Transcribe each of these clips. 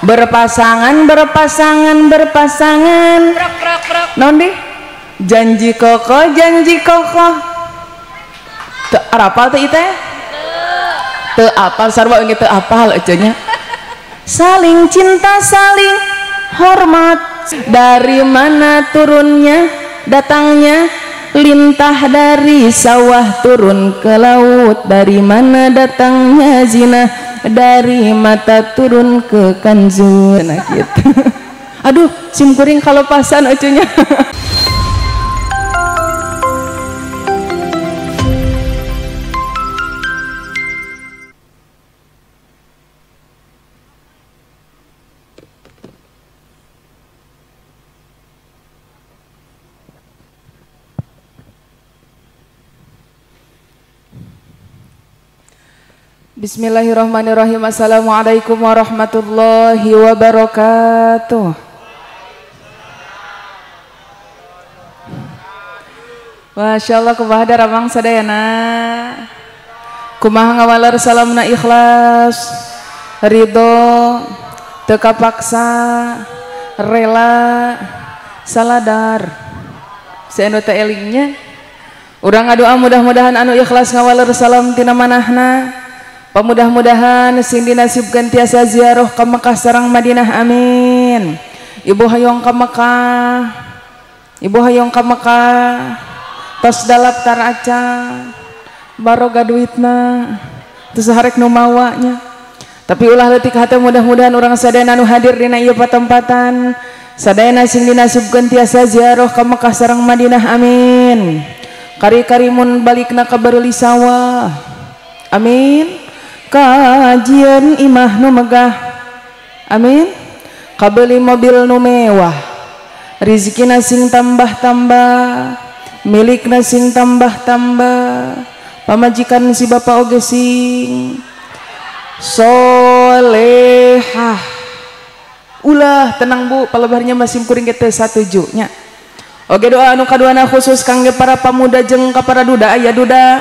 Berpasangan berpasangan berpasangan. Prok prok prok. Naon deh? Janji kokoh janji kokoh. Teu arapal teu ieu teh? Teu apal sarua engge teu apal ece nya. Saling cinta saling hormat. Dari mana turunnya datangnya? Lintah dari sawah turun ke laut. Dari mana datangnya zina? Dari mata turun ke kanzu. Nah gitu. Aduh, sim kuring kalepasan ece nya. Bismillahirrahmanirrahim. Assalamualaikum warahmatullahi wabarakatuh. Masya Allah, kumaha daramang sadayana. Kumaha ngawaler salamna ikhlas, ridho, teu kapaksa, rela, saladar. Saenu teh elingnya. Urang ngadoa mudah-mudahan anu ikhlas ngawaler salam tina manahna. Pamudah-mudahan sing dinasibkeun tiasa ziarah ka Mekah sareng Madinah, amin. Ibu hayong ka Mekah, ibu hayong ka Mekah, tos dalaptar acan, baroga duitna, teu saharek nu mawa nya. Tapi ulah leutik hate, mudah-mudahan urang sadayana nu hadir dina ieu patempatan sadayana sing dinasibkeun tiasa ziarah ka Mekah sareng Madinah, amin. Kari-kari mun balikna ka bareuli sawah, amin. Kajian imah nu megah, amin. Kabeli mobil nu mewah, rizkina sing tambah-tambah, milikna sing tambah-tambah, pamajikan si bapak oge sing solehah. Ulah tenang bu, palebarnya masih kuring ge teu satuju nya. Oge doa anu kaduana khusus kangge para pamuda jeung ka para duda. Aya duda,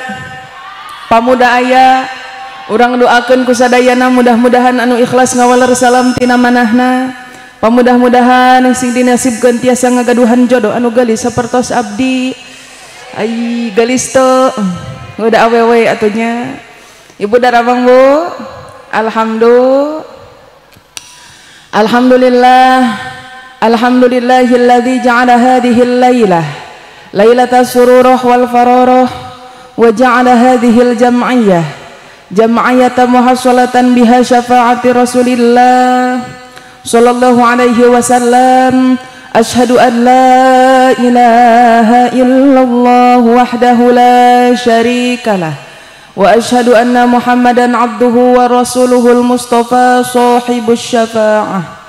pamuda aya. Urang doakeun ku sadayana mudah-mudahan anu ikhlas ngawaler salam tina manahna. Pamudah-mudahan sing dinasibkeun tiasa ngagaduhan jodoh anu geulis sapertos abdi. Ai geulis teu udah awewe atunya. Ibu daramang bu? Alhamdulillah. Alhamdulillah. Alhamdulillahilladzi ja'ala hadhil lailah lailatas sururah wal fararah wa ja'ala hadhil jam'iyyah jam'iyata muhassalatan biha syafaati Rasulillah sallallahu alaihi wasallam. Ashhadu an la ilaha illallah wahdahu la syarikalah wa ashhadu anna Muhammadan abduhu wa rasuluhul mustafa sahibus syafa'ah.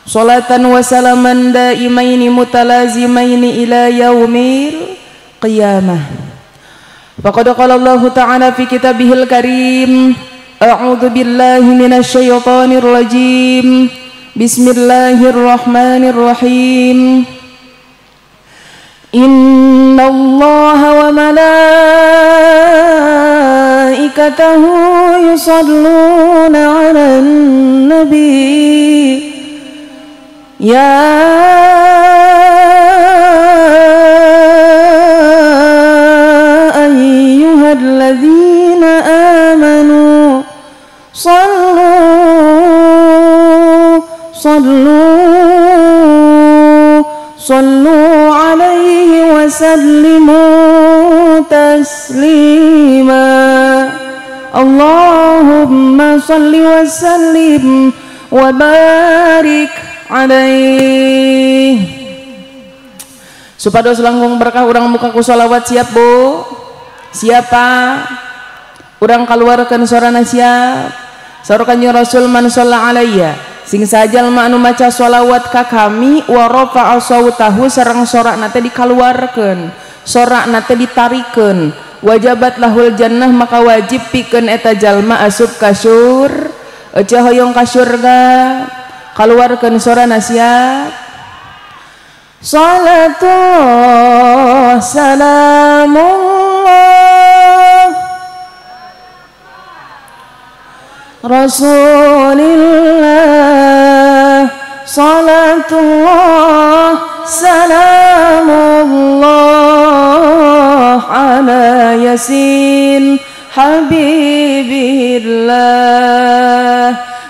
Salatan wa salaman daimaini mutalazimaini ila yaumil qiyamah. Faqad qala Allah ta'ala fi kitabihil karim, a'udzu billahi minasy syaithanir rajim. Bismillahirrahmanirrahim. Innallaha wa malaikatahu yusholluna 'alan nabi. Ya ayyuhalladzina amanu sallu sallu sallu alaihi wa sallimu taslima. Allahumma salli wa sallim wa barik alaihi. Supados langkung berkah urang muka ku sholawat. Siap bu? Siapa? Urang kaluarkeun sorana siap. Saur Kanjeng Rasul man shalla alayya, sing sajalma anu maca sholawat ka kami, wa rafa'a sautahu sareng sorakna teh dikaluarkeun, sorakna teh ditarikeun, wajabat lahul jannah, maka wajib pikeun eta jalma asup ka syur. Ece hoyong ka surga, kaluarkeun sorana siap. Salatu salamullah Rasulillah Salatullah salamullah ala Yasin habibillah.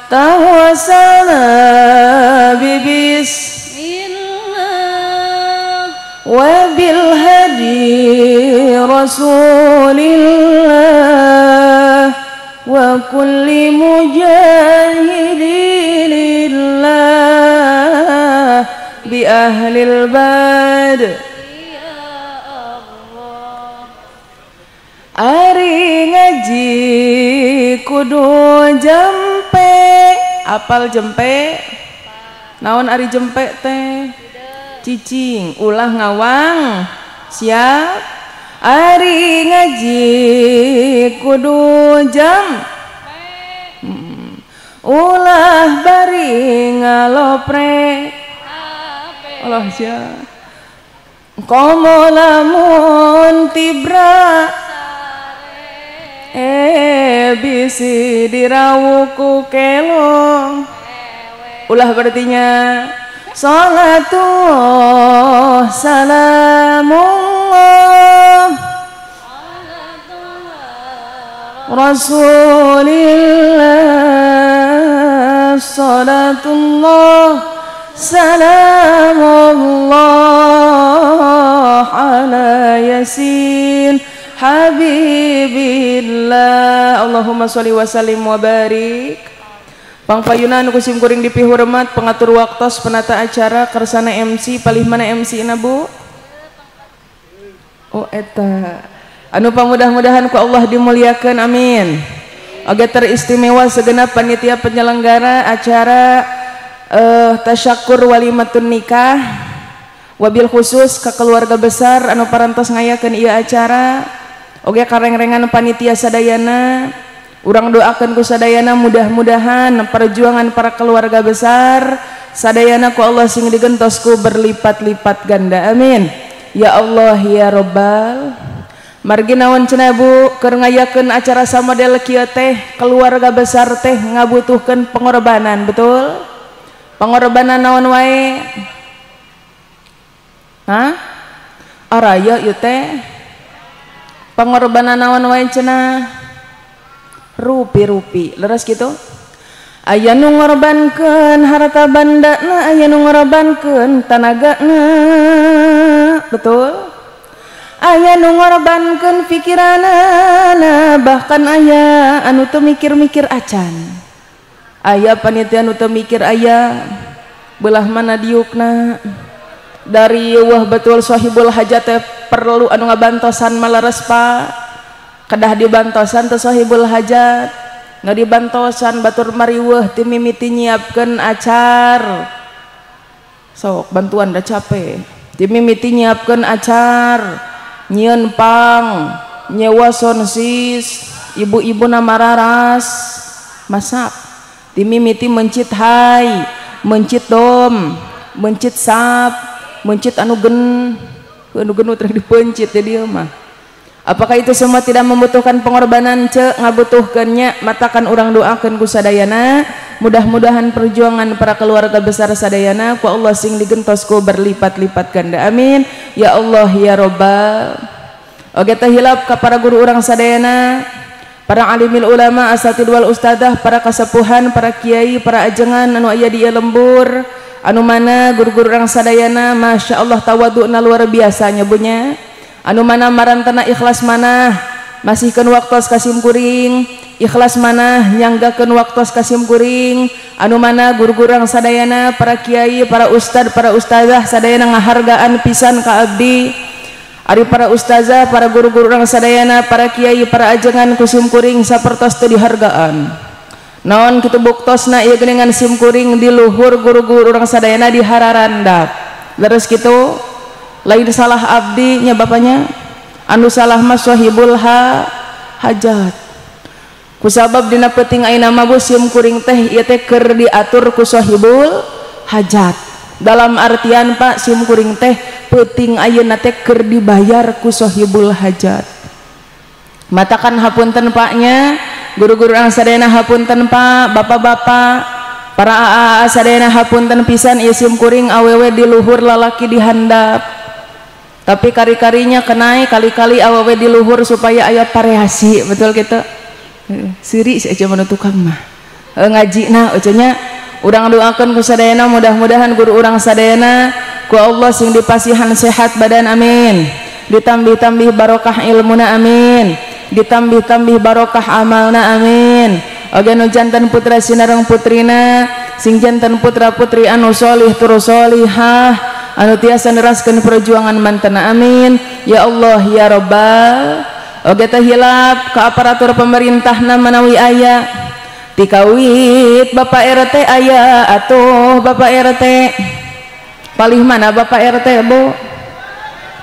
Tawassalna bibismillah wa bil hadi rasulillah wa kulli mujahidin lillah bi ahlil bad. Ya Allah. Ari ngaji kudu jempe. Apal jempe? Naon ari jempe teh? Cicing, ulah ngawang. Siap? Ari ngaji kudu jam ulah bari ngalopre. Allah sia. Komo lamun tibra bisi dirawuku kelong. Ulah berartinya salatullah salamullah Rasulillah. Salatullah salamullah ala Yasin habibillah. Allahumma sholli wa sallim wa barik. Pangpayunan ku sim kuring dipihormat pengatur waktos penata acara kersana MC palih mana MC na Bu? Oh eta. Anu pamudah-mudahan ku Allah dimuliakan, amin. Agar teristimewa segenap panitia penyelenggara acara tasyakur walimatun nikah, wabil khusus ke keluarga besar anu parantos ngayakeun ieu acara, oge karengrengan panitia sadayana. Urang doakan ku sadayana mudah-mudahan perjuangan para keluarga besar sadayana ku Allah sing digentos ku berlipat-lipat ganda, amin. Ya Allah ya Robbal. Margi naon cenah Bu keur ngayakeun acara samodel kieu teh keluarga besar teh ngabutuhkeun pengorbanan, betul? Pengorbanan naon wae? Hah? Araya ieu teh. Pengorbanan naon wae cenah? Rupi-rupi, leres gitu. Aya nu ngorbankeun harta bandana, aya nu ngorbankeun tanagana, betul? Aya nu ngorbankeun pikiranana, bahkan aya anu teu mikir-mikir acan. Aya panitia anu teu mikir aya belah mana diukna. Dari wah betul sahibul hajat teh perlu anu ngabantosan maleres Pak. Kedah dibantosan teh sahibul hajat, nggak dibantosan batur mariweuh ti mimiti nyiapkeun acar. Sok bantuan dah capek. Ti mimiti nyiapkeun acar, nyieun pang, nyewa sonsis, ibu-ibu na mararas, masak. Ti mimiti mencit hai, mencit dom, mencit sap, mencit anu gen, anu gen teh dipencit di dieu mah. Apakah itu semua tidak membutuhkan pengorbanan? Ce ngabutuhkeunnya, matakan urang doakeun ku sadayana, mudah-mudahan perjuangan para keluarga besar sadayana ku Allah sing digentos ku berlipat-lipat ganda, amin. Ya Allah ya Robbal. Oge teh hilap ka para guru urang sadayana, para alimil ulama, asatid wal ustadzah, para kasepuhan, para kiai, para ajengan anu aya di ieu lembur, anu mana guru-guru urang sadayana masya Allah tawaduna luar biasa nya bunya. Anu mana marantana ikhlas manah masihkeun waktos ka sim kuring, ikhlas manah nyanggakeun waktos ka sim kuring. Anu mana guru-guru urang sadayana, para kiai, para ustad, para ustazah sadayana ngahargaan pisan ka abdi. Ari para ustazah, para guru-guru urang sadayana, para kiai, para ajengan ku sim kuring sapertos teu dihargaan. Naon kitu buktosna ieu geuningan sim kuring di luhur guru-guru urang sadayana dihararandap. Leres kitu? Lain salah abdi nya bapaknya, anu salah mah sahibul hajat. Kusabab dina peuting ayeuna mah Bu sim kuring teh ieu teh keur diatur ku sahibul hajat. Dalam artian Pak sim kuring teh peuting ayeuna teh keur dibayar ku sahibul hajat. Matakan hapunten Pak nya, guru-guru urang sadayana hapunten Pak, bapak-bapak, Para aa sadayana hapunten pisan ieu sim kuring awewe di luhur lalaki di handap. Tapi kari-karinya kenai kali-kali awewe di luhur supaya aya variasi, betul gitu. Siri si aja mah tukang mah. Ngajina nya urang doakeun ku sadayana mudah-mudahan guru urang sadayana ku Allah sing dipasihan sehat badan amin. Ditambih-tambih barokah ilmuna amin. Ditambih-tambih barokah amalna amin. Oge nu janten putra sinareng putrina sing janten putra putri anu solih tur solihah anu tiasa neraskeun perjuangan mantena amin ya Allah ya Rabbal. Oge teh hilap ka aparatur pemerintahna manawi aya tikawit Bapak RT aya atuh Bapak RT palih mana Bapak RT Bu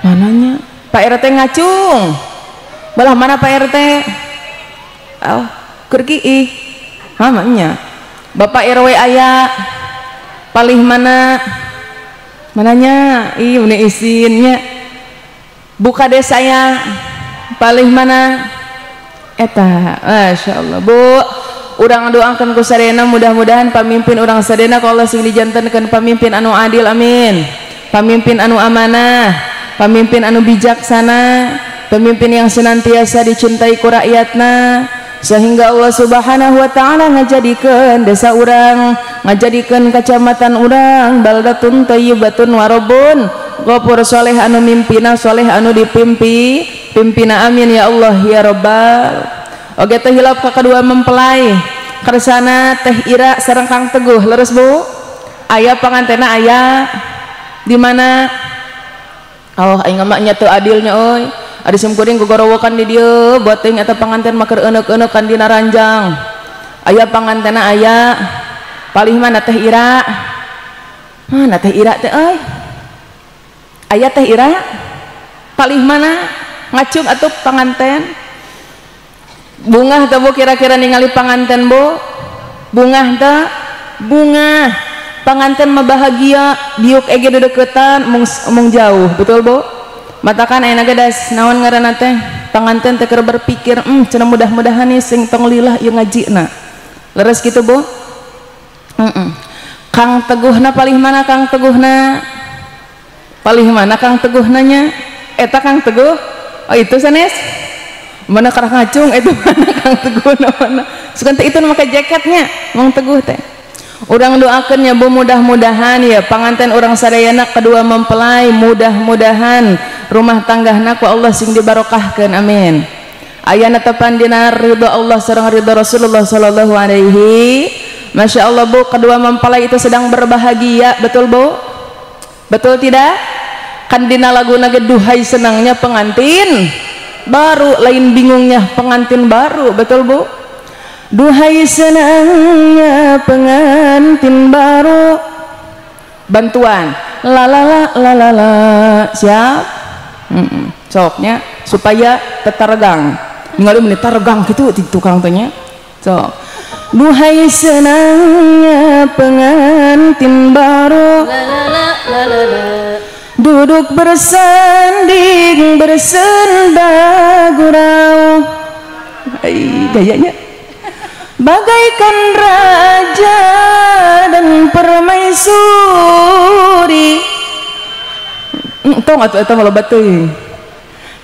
mananya Pak RT ngacung belah mana Pak RT oh keur kiih mamanya Bapak RW aya palih mana mananya ih ini isinnya buka desanya palih mana eta Masya Allah Bu urang doakeun ku sadayana mudah-mudahan pamimpin urang sadayana ku Allah sing dijantenkeun pamimpin anu adil amin, pamimpin anu amanah, pamimpin anu bijaksana, pemimpin yang senantiasa dicintai ku rakyatna sehingga Allah Subhanahu wa ta'ala ngajadikeun desa urang, ngajadikeun kecamatan urang baldatun thayyibatun warabun ghafur soleh anu mimpina soleh anu dipimpi pimpina amin ya Allah ya Rabbal. Oge teh hilap ka kedua mempelai kersana Teh Ira sareng Kang Teguh leres Bu aya pangantena aya di mana oh aing mah nya teu adilnya euy. Ari sim kuring gogorowokan di dieu buat teuing eta panganten mah keur euneuk-euneuk dina ranjang. Aya pangantena aya palih mana Teh Ira? Mana Teh Ira teh euy? Aya Teh Ira? Palih mana? Ngacung atuh panganten. Bungah teh Bu kira-kira ningali panganten Bu? Bungah teh? Bungah. Panganten mah bahagia, diuk ege dedeketan mung jauh, betul Bu? Matakan ayeuna ge das naon ngaranna teh panganten teh keur berpikir cenah mudah-mudahan nih sing tong lillah ieu ngajina leres kitu Bu. Kang Teguhna palih mana Kang Teguhna palih mana Kang Teguhna nya eta Kang Teguh oh itu sanes mana karah ngacung itu mana Kang Teguhna mana sugan teh itu nu make jaketnya Mang Teguh teh. Urang doakeun ya Bu mudah-mudahan ya panganten urang sadayana kedua mempelai mudah-mudahan rumah tanggahna ku Allah sing dibarokahkeun amin. Ayana tepan dina ridho Allah sareng ridho Rasulullah sallallahu alaihi. Masya Allah Bu kedua mempelai itu sedang berbahagia betul Bu? Betul tidak? Kan dina laguna ge duhai senangnya pengantin baru lain bingungnya pengantin baru betul Bu? Duhai senangnya pengantin baru bantuan la la la la la la siap soknya supaya tetap regang ningali menit regang gitu di tukang tanya sok duhai senangnya pengantin baru la la la la la la duduk bersanding bersenda gurau ai gayanya bagaikan raja dan permaisuri tong atuh eta mah loba teuing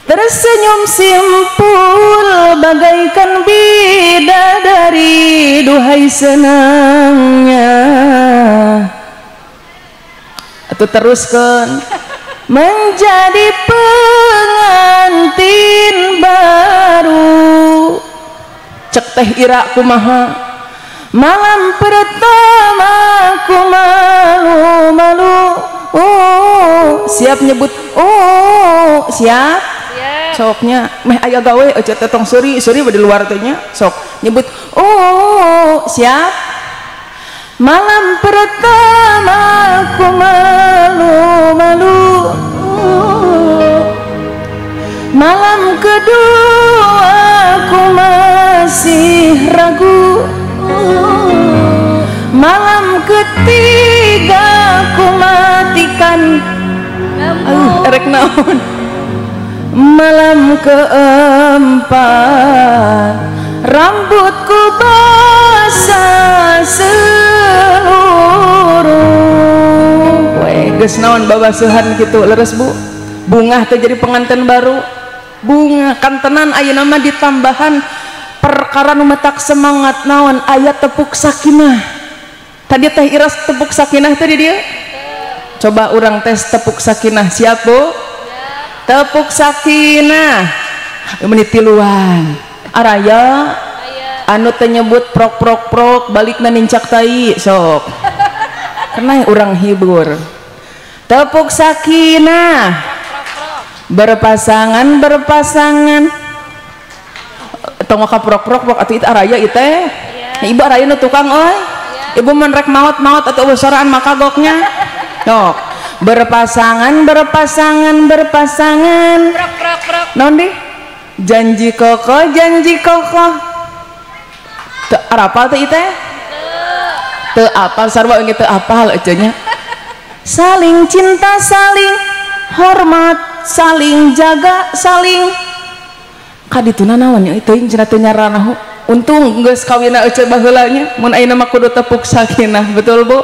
tersenyum simpul bagaikan bidadari duhai senangnya atuh teruskeun menjadi pengantin baru cek Teh Ira kumaha malam pertama ku malu-malu oh siap nyebut oh siap Siap. Soknya meh aya gawe aja teh tong seuri seuri di luar teh nya sok nyebut oh siap malam pertama ku malu-malu malam kedua ku masih ragu malam ketiga ku matikan erek naon malam keempat Rambutku basah seluruh. Weh, geus naon babasuhan kitu leres Bu. Bungah teh jadi pengantin baru. Bunga kantenan ayeuna mah ditambahan perkara nu matak semangat naon aya tepuk sakinah. Tadi teh Iras tepuk sakinah tadi dia. Coba urang tes tepuk sakinah, siap Bu? Tepuk sakinah. Menit tiluan. Araya anu teu nyebut prok prok prok balikna nincak tai sok. Kena urang hibur. Tepuk sakinah. Berpasangan berpasangan. Tong ka prok prok prok atuh araya ieu teh. Ibu araya nu tukang euy. Ibu mun rek maot-maot atuh soraan makagoknya. Sok. Berpasangan berpasangan berpasangan. Prok prok prok. Naon deh? Janji kokoh janji kokoh. Teu arapal teh ieu teh? Teu apal sarua engge teu apal ece nya. Saling cinta saling hormat saling jaga saling kadituna naon nya teuing cenah teu nyaranahu. Untung geus kawinna ece baheula nya mun ayeuna mah kudu tepuk sakinah, betul Bu?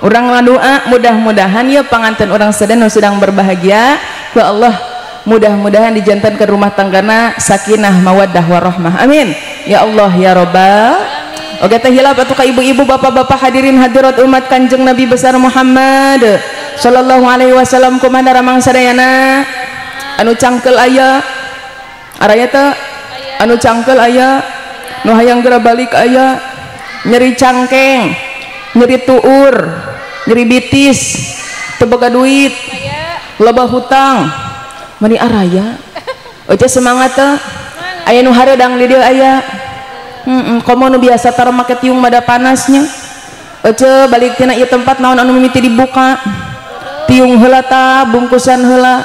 Urang ngadoa mudah-mudahan ya panganten urang sadaya nu sedang berbahagia ku Allah mudah-mudahan dijantan ke rumah tanggana sakinah mawaddah warahmah, amin ya Allah ya robbal. Oke teh hilap atuh ka ibu-ibu bapak-bapak hadirin hadirat umat Kanjeng Nabi besar Muhammad sallallahu alaihi wasallam kumaha daramang sadayana anu cangkel aya araya teh anu cangkel aya nu hayang geura balik aya nyeri cangkeng nyeri tuur nyeri bitis teu boga duit loba hutang meni araya oce semangat teh aya nu hareudang di dieu aya komo nu biasa tara make tiung mada panasnya oce balik tina ieu tempat naon anu mimiti dibuka tiung heula ta bungkusan heula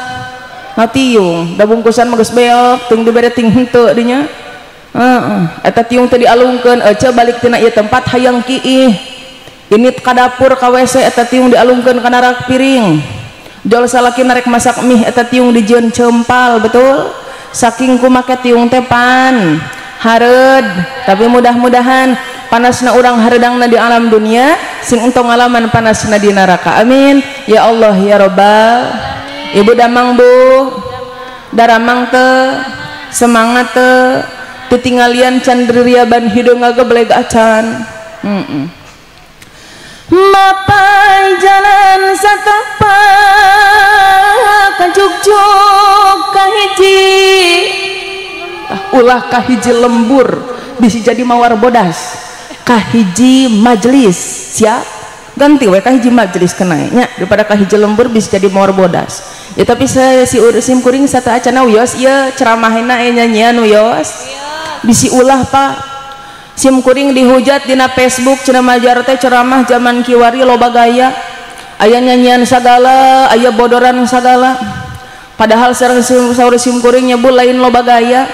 na tiung da bungkusan mah geus beok ting dibere ting henteu dinya heeh eta tiung teh dialungkeun ece balik tina ieu tempat hayang kiih ini ka dapur ka WC eta tiung dialungkeun kana rak piring jol salaki narek masak mie eta tiung dijieun cempal, betul? Saking ku make tiung teh pan hareud, tapi mudah-mudahan panasna urang hareudangna di alam dunia sing entong ngalaman panasna di neraka, amin ya Allah ya robbal. Ibu damang Bu, daramang teu semangat teu titinggalian can ririaban hideung ngagebleg acan. Mapai jalan satapak kajugjug kahiji ulah kahiji lembur bisa jadi mawar bodas kahiji majelis siap ganti we kahiji majelis kenanya daripada kahiji lembur bisa jadi mawar bodas ya. Tapi saya si sim kuring sata acana wios ieu ceramahna nyanyian wios bisi ulah Pak. Sim kuring dihujat dina Facebook cenah majar teh ceramah zaman kiwari loba gaya aya nyanyian sagala aya bodoran sagala padahal sareng saur sim kuring nyebut lain loba gaya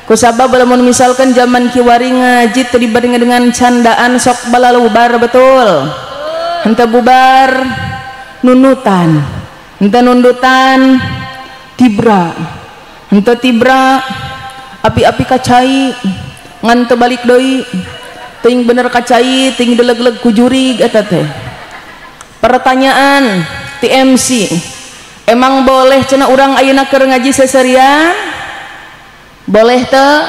kusabab lamun misalkan zaman kiwari ngaji teu dibanding dengan candaan sok balalubar, betul henteu bubar nunutan henteu nundutan tibra henteu tibra api-api kacai ngan teu balik deui teuing bener kacai teuing deleg-leg ku jurig eta teh. Pertanyaan TMC emang boleh cenah urang ayeuna keur ngaji seserian? Boleh teu?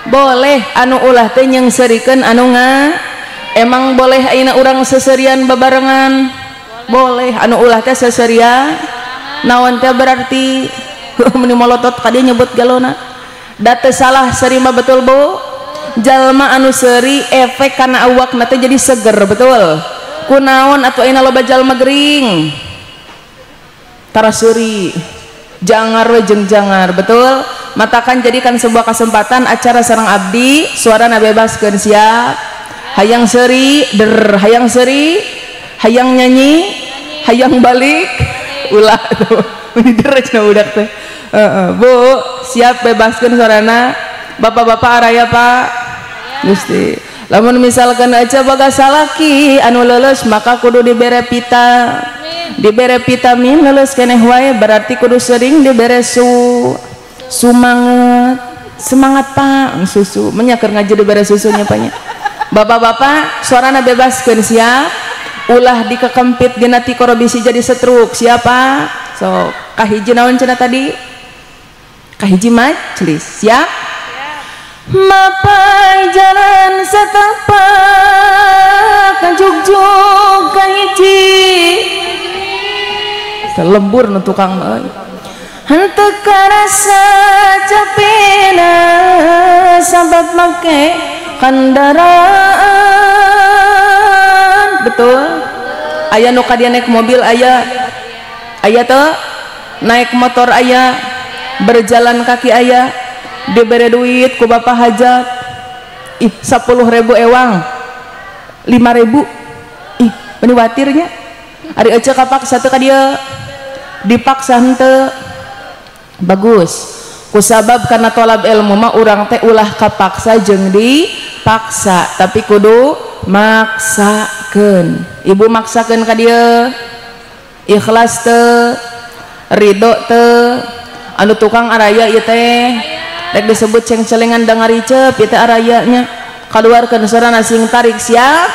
Boleh anu ulah teh nyeungseurikeun anu nga. Emang boleh ayeuna urang seserian babarengan? Boleh anu ulah teh seserian naon teh berarti meni molotot ka dieu nyebut galona da teu salah seuri mah, betul Bu? Jalma anu seuri efek kana awakna teh jadi seger, betul? Kunaon atuh ayeuna loba jalma gering tara seuri jangar we jeung jangar, betul? Matakan jadikan sebuah kesempatan acara sareng abdi suarana bebaskeun siap hayang seuri der hayang seuri hayang nyanyi hayang balik ulah tuh meni der cenah budak teh. Bu siap bebaskeun suarana bapak-bapak araya Pak Gusti lamun misalkan aja boga salaki anu leuleus maka kudu dibere pita dibere vitamin leuleus keneh wae berarti kudu sering dibere sumanget Semangat pak, susu menyaker ngaji dibere susunya paknya. Bapak-bapak suarana bebaskeun siap, ulah dikekempit dina tikoro bisi jadi setruk siapa? So kahiji naon cenah tadi? Kahiji majelis siap? Mapai jalan setapak kajugjug kahiji lembur nu tukang euy. Henteu karasa capena sabab make kendaraan. Betul? Aya nu ka dia naik mobil aya, aya teu? Naik motor aya, berjalan kaki aya, dibere duit ku bapak hajat, ih 10.000 ewang, 5.000, ih meni watirnya, ari ece kapaksa teu ka dieu, dipaksa henteu. Bagus. Kusabab karena tolab ilmu mah urang teh ulah kapaksa jeung dipaksa, tapi kudu maksakeun. Ibu maksakeun ka dieu, ikhlas teu, ridho teu, anu tukang araya ieu teh rek disebut cengcelengan da ngaricep ieu teh arayanya, kaluarkeun sorana sing tarik siap.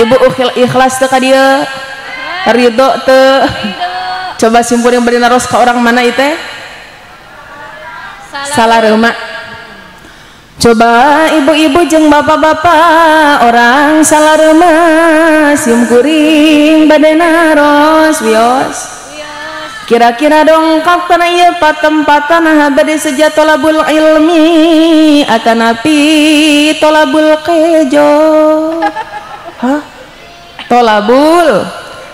Ibu ikhlas teu ka dieu, ridho teu. Coba simpuring bari naros ka orang mana ieu teh? Salah reuma. Coba ibu-ibu jeung bapak-bapak orang salah reuma sim kuring bade naros wios. Kira-kira dongkap kana ieu patempatan bade seja tolabul ilmi atanapi tolabul kejo. Hah? Tolabul.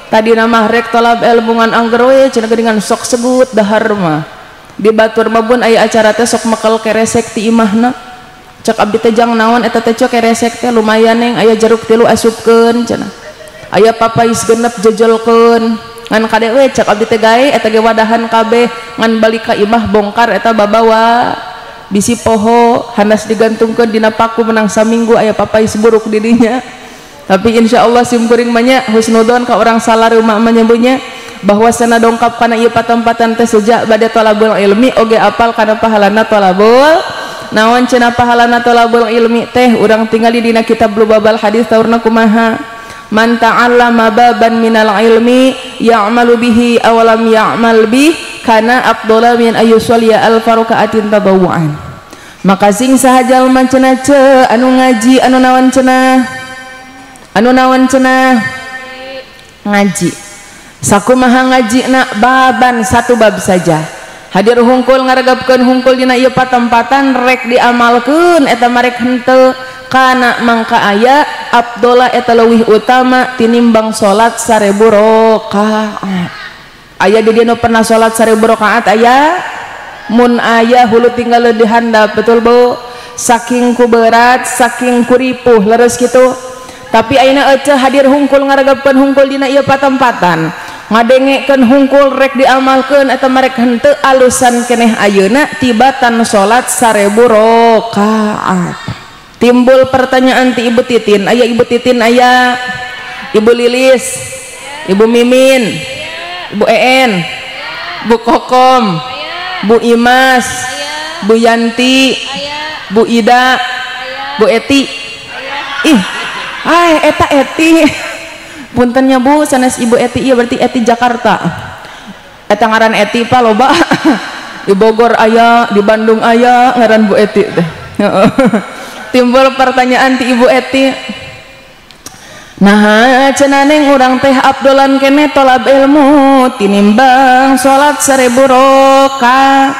Tadi nama rek tolab ilmu ngan angger we cenah geuningan sok sebut dahar mah. Di batur mah pun aya acara teh sok mekel keresek ti imahna. Cek abdi teh jang naon eta teh cok keresek teh lumayan neng aya jeruk tilu asupkeun cenah. Aya papais genep jejolkeun. Ngan kade we cek abdi teh gae eta ge wadahan kabeh ngan balik ka imah bongkar eta babawa. Bisi poho hanas digantungkeun dina paku menang saminggu aya papais buruk di dinya. Tapi insyaallah sim kuring mah nya husnudon ka orang salah rumah menyebutnya bahwa sana dongkap kana ieu patempatan teh sejak bade tolabul ilmi oge apal kana pahalana tolabul naon cenah pahalana tolabul ilmi teh urang tingali dina kitab Lubabal Hadis taurna kumaha man ta'allama baban minal ilmi ya'malu bihi aw lam ya'mal bih kana afdhala min ayyusalli alfa raka'atin tabawwa'an. Maka sing saha jalma cenah ce anu ngaji anu naon cenah anu naon cenah ngaji sakumaha ngajina baban satu bab saja hadir hungkul ngaregapkeun hungkul dina ieu patempatan rek diamalkeun eta marek henteu kana mangka aya abdolah eta leuwih utama tinimbang salat 1000 rakaat. Aya di dieu nu pernah salat 1000 rakaat aya? Mun aya hulu tinggal di handap betul Bu, saking ku berat saking ku ripuh leres kitu. Tapi ayeuna ece hadir hungkul ngaregapkeun hungkul dina ieu patempatan ngadengekeun hungkul rek diamalkeun eta marek henteu alusan keneh ayeuna tibatan salat 1000 rakaat. Timbul pertanyaan ti Ibu Titin, aya Ibu Titin aya, Ibu Lilis, Ibu Mimin, Ibu En, Bu Kokom, Bu Imas, Bu Yanti, Bu Ida, Bu Eti. Ih, ay eta Eti. Puntennya Bu, sanes Ibu Eti ieu berarti Eti Jakarta. Eta ngaran Eti pa loba. Di Bogor aya, di Bandung aya ngaran Bu Eti teh. Timbul pertanyaan ti Ibu Eti. Nah, cenah neng urang teh abdolan kene tolab ilmu tinimbang salat 1000 rakaat.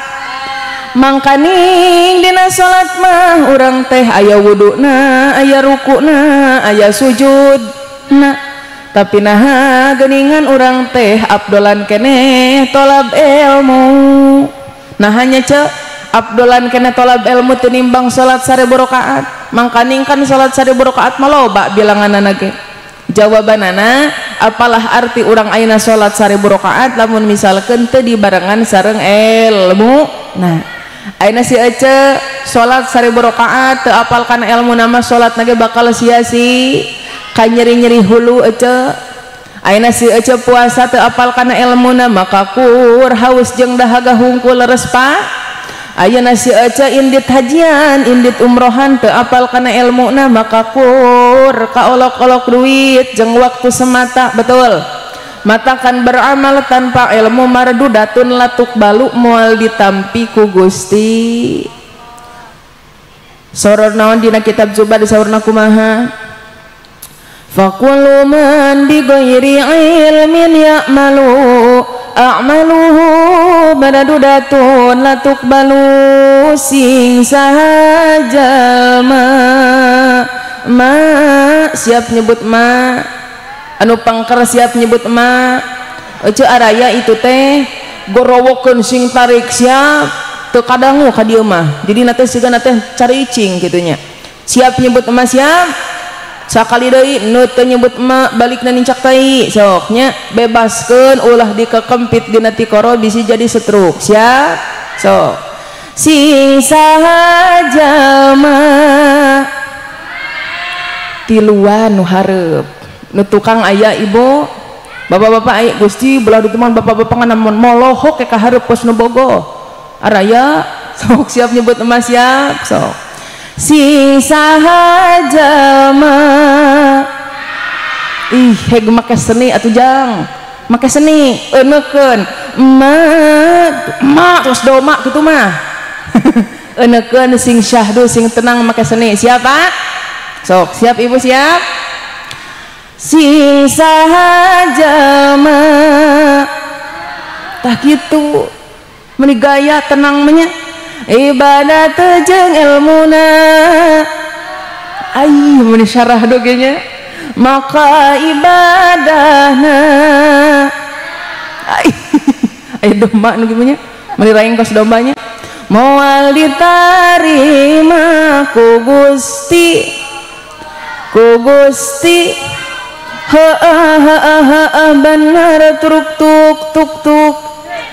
Mangkaning dina salat mah urang teh aya wuduna, aya rukuna, aya sujudna. Tapi naha geuningan urang teh abdolan keneh tolab ilmu. Nah hanya ce abdolan keneh tolab ilmu tinimbang salat 1000 rakaat. Mangkaning kan salat 1000 rakaat mah loba bilanganana ge. Jawabanana apalah arti urang ayeuna salat 1000 rakaat lamun misalkeun teu dibarengan sareng ilmu. Nah ayeuna si ece salat 1000 rakaat teu apal kana ilmu nama salat na ge bakal sia-sia kanyeri-nyeri hulu ece. Ayeuna si ece puasa teu apal kana ilmuna maka kur haus jeung dahaga hungkul leres pa. Ayeuna si Ece indit hajian indit umrohan teu apal kana ilmuna maka kur kaolok-olok duit jeung waktu semata betul. Matakan beramal tanpa ilmu mardudatun latuk balu moal ditampi ku Gusti. Soror naon dina kitab Zuba disaurna kumaha? Faqulu man bi ghairi ilmin ya'malu a'maluhu mardudatun latuk balu sing saha jalma ma siap nyebut ma anu pangker siap nyebut ma ece araya itu teh gorowokeun sing tarik siap teu kadangu ka dieu mah jadi na teh siga na teh caricing kitu nya siap nyebut ma siap sakali deui nu teu nyebut ma balikna nincak tai sok nya bebaskeun ulah dikekempit dina tikoro bisi jadi setruk siap sok sing saha jalma tiluan nu hareup nu tukang aya ibu bapak-bapak aya Gusti belah diteman bapak-bapak nganamun molohok ke kahareup pos nu bogo araya sok siap nyebut emas siap sok sing saha jalma ih heg make seni atuh jang make seni eunekeun ma terus doma kitu mah eunekeun sing syahdu sing tenang make seni siap Pak sok siap ibu siap sing saha jalma tah kitu meuni gaya tenang mah nya ibadah teh jeung ilmuna ai meuni syarah doge nya maka ibadahna ai aya domba nu kitu nya meuni raing kos dombanya moal ditarima ku Gusti ku Gusti heeh heeh heeh bener truk tuk tuk tuk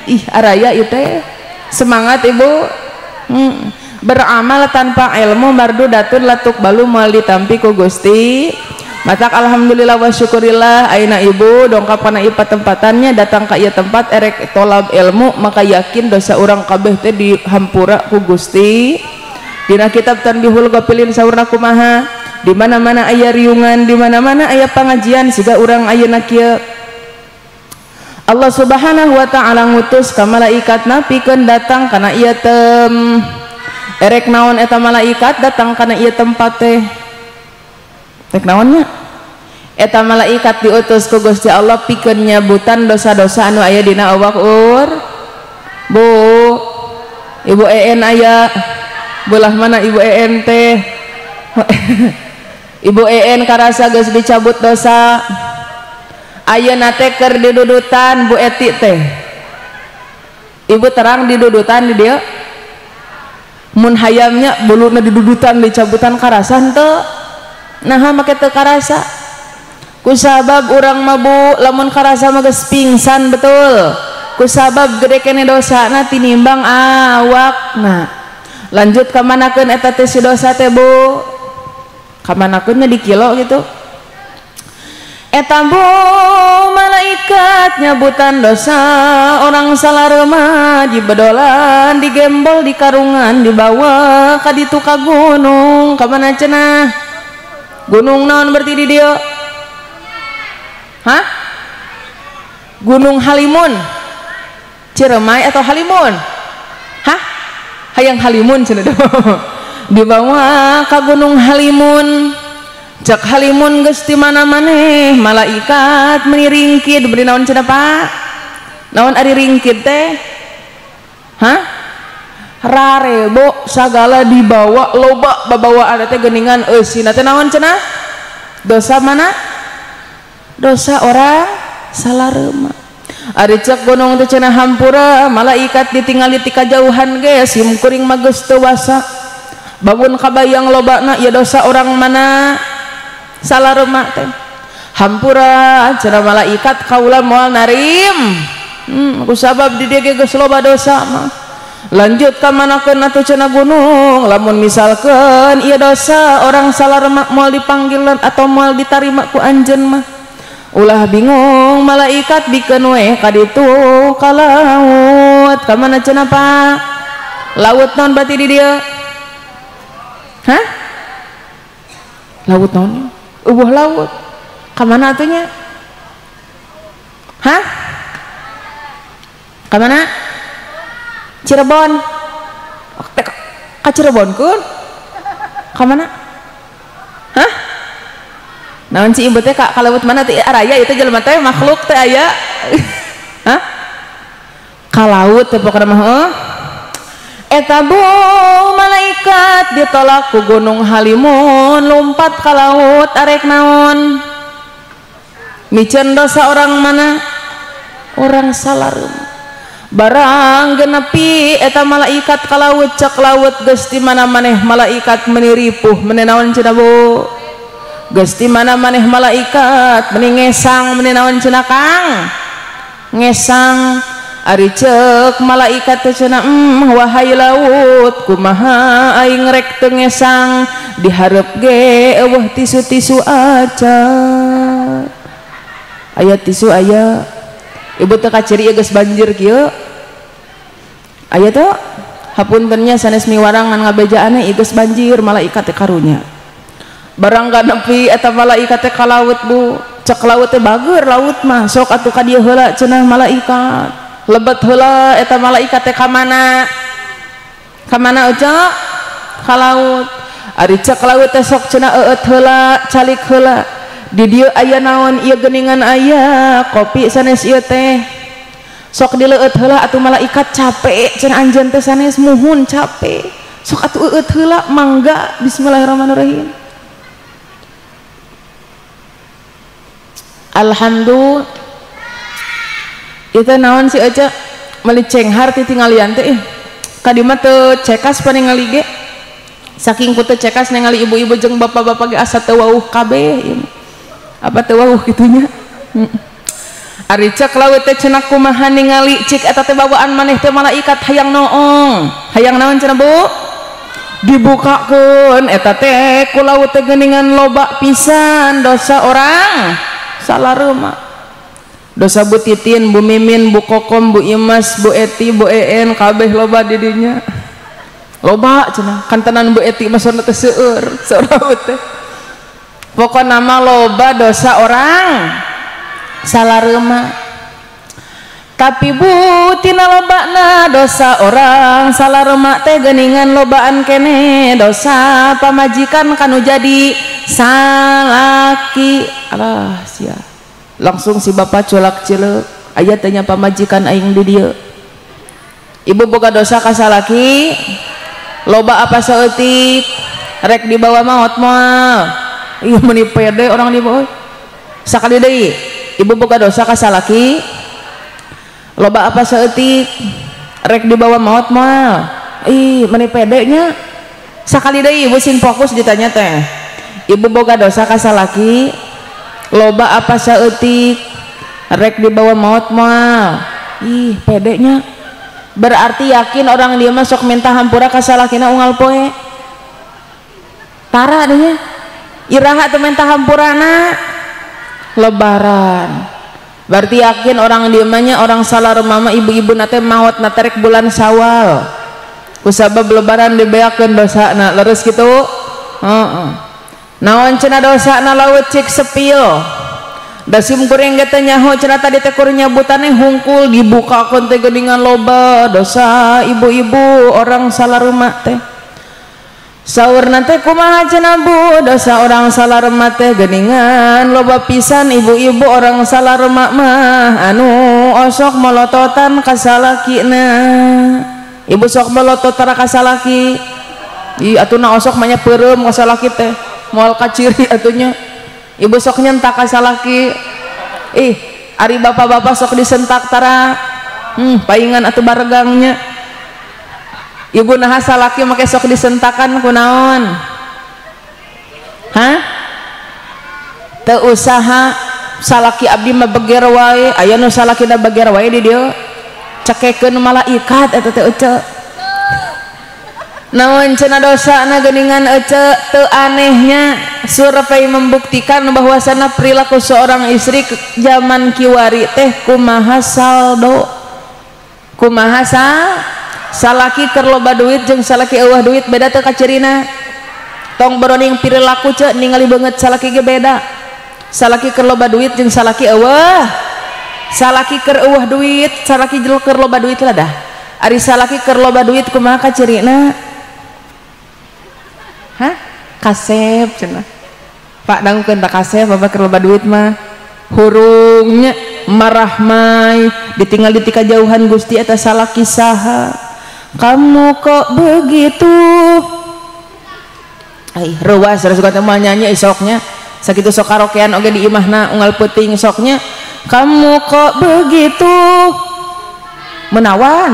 ih araya ieu teh semangat ibu. Beramal tanpa ilmu mardudatun latuk balu moal ditampi ku Gusti. Matak alhamdulillah wa syukurillah ayeuna ibu dongkap kana ieu patempatannya datang ka ieu tempat erek tolab ilmu maka yakin dosa urang kabeh teh dihampura ku Gusti. Dina kitab Tanbihul Ghafilin saurna kumaha? Di mana-mana aya riungan, di mana-mana aya pangajian siga urang ayeuna kieu. Allah Subhanahu wa ta'ala ngutus ka malaikat napikeun datang kana ieu tem erek naon eta malaikat datang kana ieu tempat teh rek naonnya eta malaikat diutus ku Gusti Allah pikeun nyabutan dosa-dosa anu aya dina awak ur bu ibu EN aya belah mana ibu EN teh ibu EN karasa geus dicabut dosa ayeuna teh keur didudutan Bu Eti teh ibu terang didudutan di dieu mun hayamnya buluna didudutan dicabutan karasa henteu naha make teu karasa kusabab urang mah Bu lamun karasa mah geus pingsan betul kusabab gede kene dosana tinimbang awakna lanjut ka manakeun eta teh si dosa teh Bu ka manakeun nya di kilo gitu eta bu malaikat nyabutan dosa orang salah remah dibedolan digembol di karungan dibawa ka ditu ka gunung ka mana cenah gunung naon berarti di dieu hah Gunung Halimun Ciremai atau Halimun hah hayang Halimun cenah dibawa ka Gunung Halimun cek Halimun geus di mana maneh malaikat meuni ringkid beri naon cenah Pak naon ari ringkid teh hah rarebo sagala dibawa loba babawaan teh geuningan eusina teh naon cenah dosa mana dosa orang salah reuma ari cek gunung teh cenah hampura malaikat ditingali ti kajauhan ge sim kuring mah geus teu wasa bangun kabayang lobana ya dosa orang mana salah remak teh hampura cenah malaikat kaula moal narim kusabab di dieu ge geus loba dosa mah lanjut ka manakeun atuh cenah gunung lamun misalkeun ieu dosa orang salah remak moal dipanggilan atau moal ditarima ku anjeun mah ulah bingung malaikat bikeun we ka ditu ka laut ka mana cenah Pak Laut naon berarti di dieu? Hah? Laut naon? Eueuh laut. Ka mana atuh nya? Hah? Ka mana? Cirebon. Ka Cirebon kun? Ka mana? Hah? Naon sih ibu teh ka laut mana teh araya itu jelema teh makhluk teh aya. Hah? Ka laut teh pokona mah heuh. Eta bu malaikat ditolak ku Gunung Halimun lompat ka laut arek naon? Miceun dosa orang mana? Orang salarem. Barang genepi eta malaikat ka laut cek laut geus di mana maneh malaikat meuni ripuh meuni naon cenah bu? Geus di mana maneh malaikat meuni ngesang meuni naon cenah Kang? Ngesang. Ari cek malaikat teh cenah wahai laut kumaha aing rek teu ngesang dihareup ge eueuh tisu-tisu acan. Aya tisu aya. Ibu teh kaciri geus banjir kieu. Aya teh hapunten nya sanes miwarang ngan ngabejaanna ieu geus banjir malaikat teh karunya. Barang ganepi eta malaikat teh ka laut bu. Cek laut teh bager laut mah sok atuh ka dieu heula cenah malaikat. Lebet heula eta malaikat teh ka mana? Ka mana Uca? Ka laut. Ari cek laut teh sok cenah eueut heula, calik heula. Di dieu aya naon ieu geuningan aya kopi sanes ieu teh. Sok dileueut heula atuh malaikat capek cenah anjeun teh sanes muhun capek. Sok atuh eueut heula mangga bismillahirrahmanirrahim. Alhamdulillah. Itu naon si Oca meuli cenghar ti tinggalian teh ih. Ka dieu mah teu cekas paningali ge. Saking ku teu cekas ningali ibu-ibu jeung bapak-bapak ge asa teu wauh kabeh ieu. Apa teu wauh kitunya? Ari cek laut teh cenah kumaha ningali cik eta teh bawaan maneh teh malaikat hayang noong. Hayang naon cenah Bu? Dibukakeun eta teh ku laut teh geuningan loba pisan dosa orang salareumak. Dosa Bu Titin, Bu Mimin, Bu Kokom, Bu Imas, Bu Eti, Bu En, kabeh loba di dinya. Loba cenah, kantenan Bu Eti mah saurna teh seueur, saur laut teh. Pokona mah loba dosa orang salareumak. Tapi Bu tina lobana dosa orang salareumak teh geuningan lobaan keneh dosa pamajikan kanu jadi salaki. Alah sia. Langsung si bapak colak cileuk aya teh nya pamajikan aing di dieu. Ibu boga dosa ka salaki loba apa saeutik rek dibawa maot moal. Ih meuni pede orang di bawah. Sakali deui ibu boga dosa ka salaki loba apa saeutik rek dibawa maot moal. Ih meuni pede nya. Sakali deui ibu sing fokus ditanya teh. Ibu boga dosa ka salaki loba apa saeutik rek dibawa maot moal. Ih pedenya. Berarti yakin orang dia mah sok minta hampura ka salakina unggal poe. Tara deh nya. Iraha teu minta hampurana lebaran. Berarti yakin orang dia mah nya orang salah mah ibu-ibu na teh maot na terek bulan Syawal. Kusabab lebaran dibeakeun dosana leres kitu. Heeh. Naon cenah dosana laut cik sepil. Da sim kuring ge teh nyaho cenah tadi teh kur nyabutane hungkul dibukakeun teh geuningan loba dosa ibu-ibu orang salareumak teh. Saurna teh kumaha cenah Bu dosa orang salareumak teh geuningan loba pisan ibu-ibu orang salareumak mah anu osok molototan ka salakina. Ibu sok molotot tara ka salaki. Ih atuna osok mah nya peureum ka salaki teh. Moal kaciri atunya. Ibu sok nyentak ka salaki. Ih ari bapak-bapak sok disentak tara. Paingan atuh baregangnya. Ibu naha salaki make sok disentakan kunaon? Hah? Teu usaha salaki abdi mah beger wae, aya nu salakina beger wae di dieu. Cekekeun malaikat eta teh ece. Naon cenah dosana geuningan ece teu anehnya survei membuktikan bahwasana perilaku seorang istri zaman kiwari teh kumaha saldo. Kumaha Salaki keur loba duit jeung salaki eueuh duit beda teu kacirina? Tong boroning pirilaku ce ningali beungeut salaki ge beda. Salaki keur loba duit jeung salaki eueuh. Salaki keur eueuh duit, salaki keur loba duit lah dah. Ari salaki keur loba duit kumaha kacirina? Hah? Kasep cenah. Pak dangukeun tak kasep bapak keur loba duit mah. Hurungnya marahmai ditinggal di tika jauhan Gusti eta salaki saha. Kamu kok begitu? Ai reuas rasukan teh moal nyanyi esoknya. Sakitu sok karaokean oge di imahna unggal peuting soknya. Kamu kok begitu? Menawan.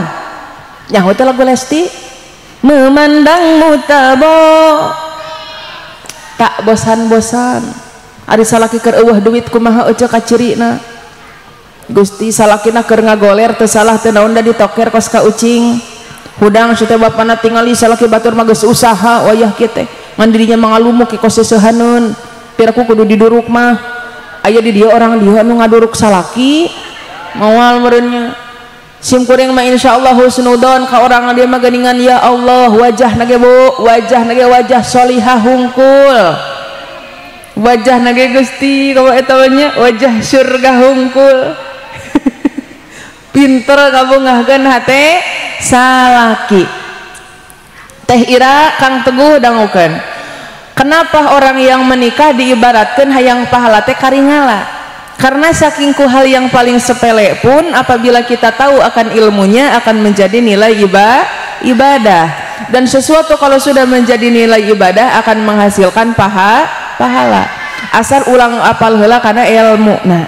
Nyaho teh lagu Lesti. Memandangmu tabo tak bosan-bosan. Ari salaki keur eueuh duit kumaha euceu kacirina? Gusti salakina keur ngagoler teu salah teu naon da ditoker kos ka ucing. Hudang si teh bapana tingali salaki batur mah geus usaha wayah kieu teh. Ngan dirinya mangalumuk kos seusehaneun. Piraku kudu diduruk mah. Aya di dieu orang dieu anu ngaduruk salaki moal meureunnya. Sim kuring mah insyaallah husnudon ka orang dia mah geuningan ya Allah wajahna ge Bu, wajahna ge wajah solihah hungkul. Wajah nage Gusti kamu eta nya wajah surga hungkul. Pinter kabungahkeun hate salaki. Teh Ira Kang Teguh dangukeun. Kenapa orang yang menikah diibaratkeun hayang pahala teh karingala? Karena saking ku hal yang paling sepele pun apabila kita tahu akan ilmunya akan menjadi nilai ibadah. Dan sesuatu kalau sudah menjadi nilai ibadah akan menghasilkan pahala. Asal ulang apal heula karena ilmu. Nah,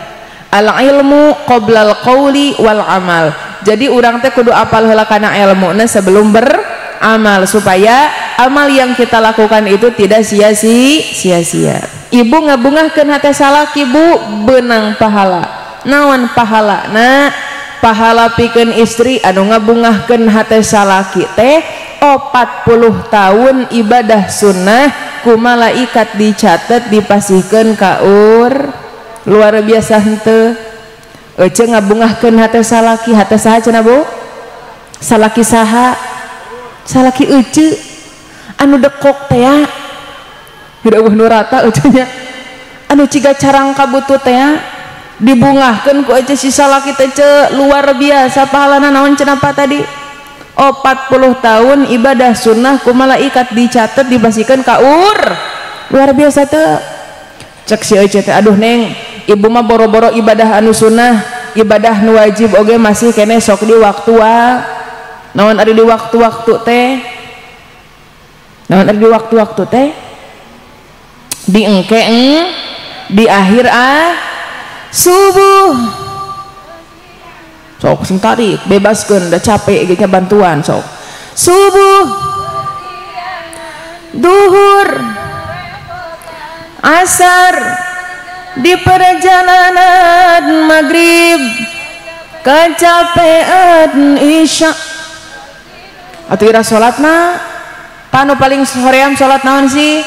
al ilmu qoblal qauli wal amal. Jadi urang teh kudu apal heula kana ilmuna sebelum beramal supaya amal yang kita lakukan itu tidak sia-sia. Ibu ngabungahkeun hate salaki Bu, beunang pahala. Naon pahala? Nah, pahala pikeun istri anu ngabungahkeun hate salaki teh 40 tahun ibadah sunnah ku malaikat dicatat dipasihkeun ka ur. Luar biasa henteu. Ece ngabungahkeun hate salaki, hate saha cenah Bu? Salaki saha? Salaki ece anu dekok teh ya. Hideuh nu rata ece nya. Anu ciga carang kabutut teh ya. Dibungahkeun ku ece si salaki teh ce luar biasa pahalana naon cenah Pak tadi? 40 tahun ibadah sunnah ku malaikat dicatat dipasihkeun ka ur. Luar biasa teu. Cek si ece teh aduh neng, ibu mah boro-boro ibadah anu sunnah, ibadah nu wajib oge masih kene sok di waktu wa. Naon ari di waktu-waktu teh? Naon ari di waktu-waktu teh? Di engke di akhir subuh. Sok sing tarik, bebaskeun da capek ge nya bantuan sok. Subuh, duhur, asar, di perjalanan maghrib, kecapean isya. Atuh ira salatna panu paling soream salat naon sih?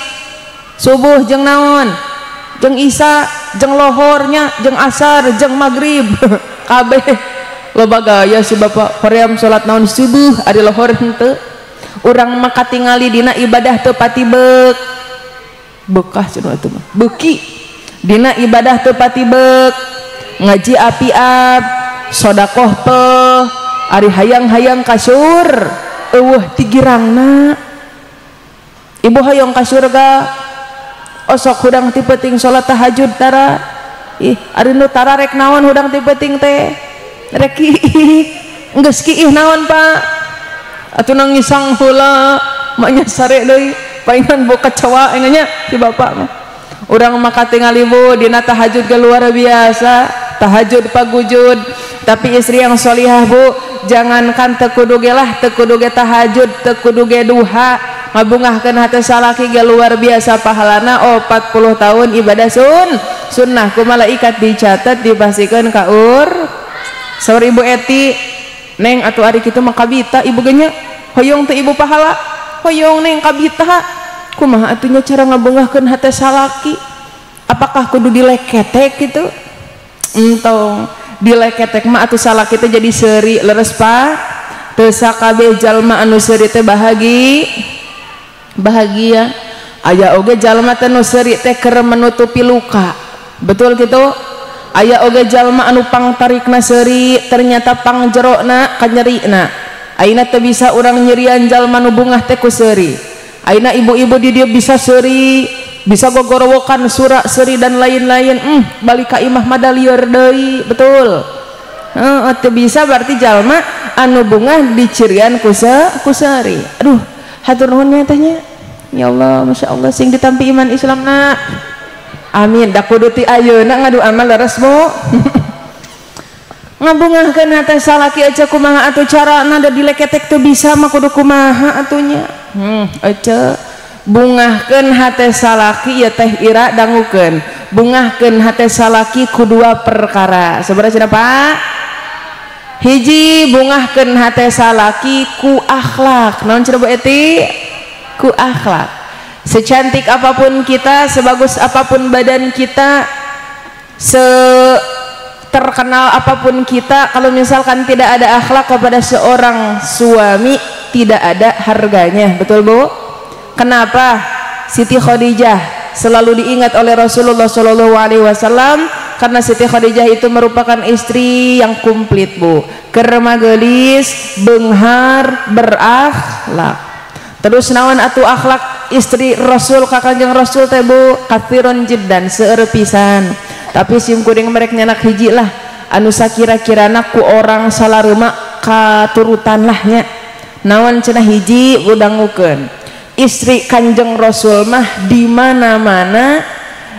Subuh jeung naon? Jeung isya, jeung lohornya, jeung asar, jeung maghrib. Kabeh loba gaya si bapak hoream salat naon subuh ari lohor henteu. Urang mah katingali dina ibadah teu pati beuk. Bekah cenah atuh mah. Beuki dina ibadah teu pati beuk, ngaji api-ap, sodakoh peh, ari hayang-hayang kasur eueuh tigirangna. Ibu hayang ka surga osok hudang ti peuting salat tahajud tara. Ih ari nu tara rek naon hudang ti peuting teh? Rek kiih. Geus kiih naon Pak? Atuh nangisang heula maknya sare deui palingan boka kecoa nya si bapak mah. Urang mah katingali Bu dina tahajud ge luar biasa, tahajud pagujud. Tapi istri yang solihah Bu, jangankan teu kudu ge lah, teu kudu ge tahajud, teu kudu ge duha, ngabungahkeun hate salaki ge luar biasa pahalana 40 tahun ibadah sunnah ku malaikat dicatat dipasihkeun ka ur. Saur Ibu Eti, neng atuh ari kitu mah kabita ibu ge nya, hoyong teu ibu pahala, hoyong neng kabita. Kumaha atuh nya cara ngabungahkeun hate salaki? Apakah kudu dileketek gitu? Entong dileketek mah atuh salaki teh jadi seuri leres Pak. Teu sakabeh jalma anu seuri teh bahagia. Aya oge jalma teh nu seuri teh keur menutupi luka. Betul kitu? Aya oge jalma anu pangtarikna seuri ternyata pangjerona kanyerina. Ayeuna teu bisa urang nyerian jalma nu bungah teh ku seuri. Ayeuna ibu-ibu di dieu bisa seuri, bisa gogorowokan surak seuri dan lain-lain. Balik ka imah madalieur deui, betul? Heeh, teu bisa berarti jalma anu bungah dicirian ku seuri. Aduh, hatur nuhun nya teh nya. Ya Allah, Masya Allah, sing ditampi iman Islamna. Amin. Da kudu ti ayeuna ngadu amal leres Bu. Ngabungahkeun hate salaki aja kumaha atuh carana da dileketek teu bisa mah kudu kumaha atuh nya. Ece bungahkeun hate salaki ieu teh ira dangukeun. Bungahkeun hate salaki ku dua perkara. Sabaraha cenah Pak? Hiji, bungahkeun hate salaki ku akhlak. Naon cenah Bu Eti? Ku akhlak. Secantik apapun kita, sebagus apapun badan kita, seterkenal apapun kita, kalau misalkan tidak ada akhlak kepada seorang suami, tidak ada harganya. Betul Bu? Kenapa Siti Khadijah selalu diingat oleh Rasulullah Shallallahu Alaihi Wasallam? Karena Siti Khadijah itu merupakan istri yang komplit Bu, kerma gelis, benghar, berakhlak. Terus naon atuh akhlak istri Rasul ka Kanjeng Rasul teh Bu? Katsiron jiddan, seueur pisan. Tapi sim kuring merek nyanak hiji lah anu sakira-kirana ku orang salareumak katurutan lah nya. Naon cenah hiji budangukeun. Istri Kanjeng Rasul mah di mana-mana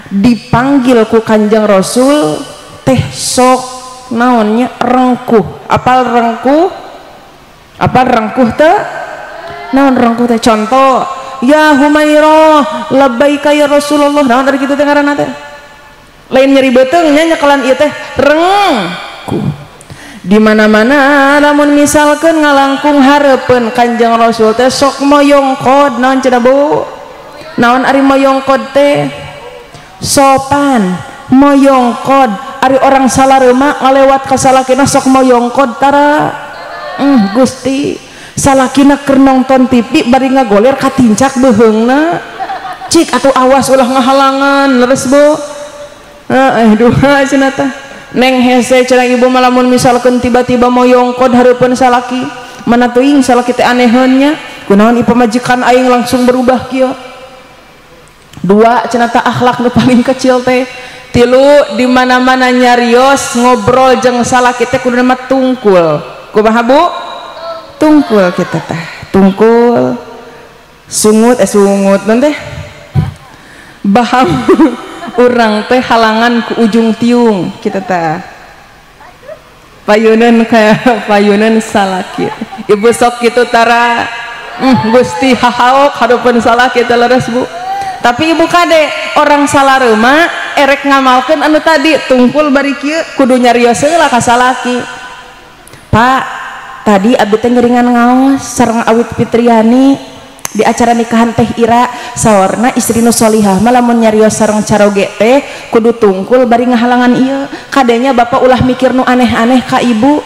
dipanggil ku Kanjeng Rasul teh sok naonnya rengkuh. Apal rengkuh? Apal rengkuh teh? Naon rengkuh teh? Contoh, ya Humairah, labbaika ya Rasulullah. Naon dari kitu teh ngaranna teh? Lain nyeri beuteung nya nyekelan ieu teh rengkuh. Di mana-mana lamun misalkeun ngalangkung hareupeun Kanjeng Rasul teh sok moyongkod. Naon cenah Bu? Naon ari moyongkod teh? Sopan, moyongkod. Ari orang salareumak ngalewat ka salakina sok moyongkod tara. Gusti, salakina keur nonton TV bari ngagoler katincak beuheungna. Cik atuh awas ulah ngahalangan, leres Bu. Duha cenah teh. Neng hese cenah ibu mah lamun misalkeun tiba-tiba moyongkod hareupeun salaki, mana teuing salaki teh aneheun nya, kunaon ieu pamajikan aing langsung berubah kieu. Dua cenah teh akhlak nu paling kecil teh. Tilu, di mana-mana nyarios ngobrol jeung salaki teh kudu mah tungkul. Kumaha Bu? Tungkul kita teh, tungkul, sungut, sungut non teh, baham urang teh halangan ku ujung tiung kita teh, payunan kayak payunan salaki. Ibu sok gitu tara, Gusti hahaok hareupeun salaki teh leres Bu. Tapi ibu kade orang salareumak erek ngamalkeun anu tadi tungkul bari kieu kudu nyarios heula ka salaki. Pak, tadi abdi teh ngeringan ngaos sareng Awit Fitriani di acara nikahan teh Ira, sawarna istri nu solihah mah lamun nyarios sareng caroge teh kudu tungkul bari ngahalangan ieu. Kadenya bapak ulah mikir nu aneh-aneh ka ibu.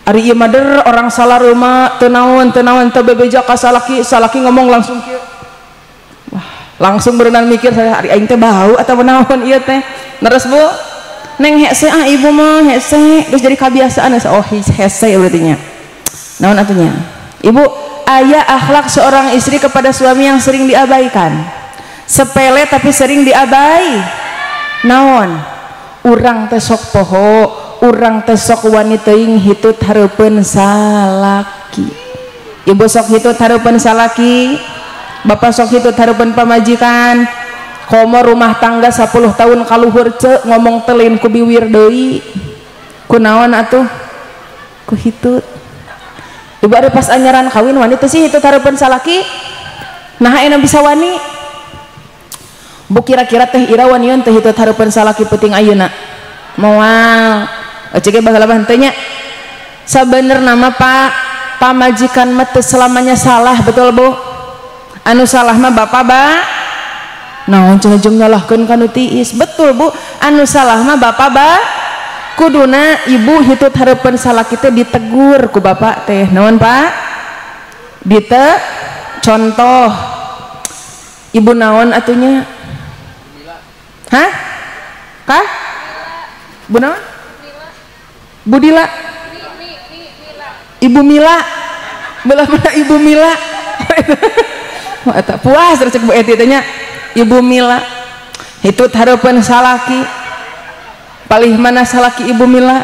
Ari ieu mah der orang salareumak teu naon teu naon teu bebeja ka salaki, salaki ngomong langsung kieu. Wah, langsung berenang mikir saya ari aing teh bau atau naon ieu teh. Leres Bu? Neng hese ah ibu mah hese terus jadi kebiasaan oh hese berarti nya. Naon atunya? Ibu, aya akhlak seorang istri kepada suami yang sering diabaikan. Sepele tapi sering diabai. Naon? Urang teh sok poho, urang teh sok wani teuing hitut hareupeun salaki. Ibu sok hitut hareupeun salaki, bapak sok hitut hareupeun pamajikan. Komo rumah tangga 10 tahun kaluhur ce ngomong telin ku biwir deui. Kunaon atuh? Ku hitut. Ibu ada pas anyaran kawin wani teu sih hitut hareupeun salaki? Nah enak bisa wani. Bu kira-kira teh Ira waniun teh hitut hareupeun salaki peuting ayeuna. Moal. Ece ge baheula mah henteu nya. Sabenerna mah Pak, pamajikan mah teu selamanya salah, betul Bu? Anu salah mah bapak ba. Naon cenah jeung nyalahkeun ka nu tiis. Betul Bu, anu salah mah bapak ba. Kuduna ibu hitut hareupeun salaki teh ditegur ku bapak teh. Naon Pak? Dite contoh. Ibu naon atunya? Hah? Kah? Bu naon? Budila. Ibu Mila. Belah mana Ibu Mila? Eta puas terus cek Bu Eti teh nya. Ibu Mila. Hitut hareupeun salaki. Palih mana salaki Ibu Mila?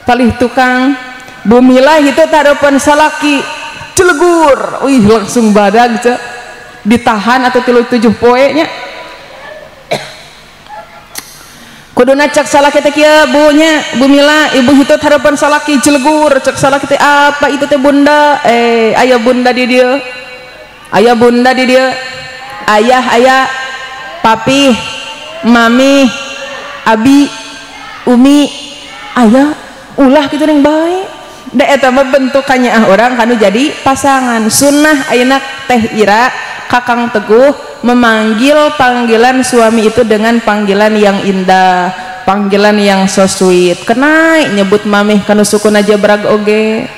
Palih tukang. Bu Mila hitut hareupeun salaki. Celegur. Wih langsung badag cek. Ditahan atau 37 poe nya. Kuduna cek salaki teh kieu Bu nya, Bu Mila, ibu hitut hareupeun salaki celegur, cek salaki teh apa itu teh bunda? Aya bunda di dieu. Aya bunda di dieu. Ayah aya, papih, mami, abi, umi, ayah, ulah kitu ning bae. Da eta mah bentukannya ah orang kanu jadi pasangan. Sunnah ayeuna Teh Ira, Kakang Teguh memanggil panggilan suami itu dengan panggilan yang indah, panggilan yang so sweet. Kenai nyebut mamih kanu sukuna jabrag oge,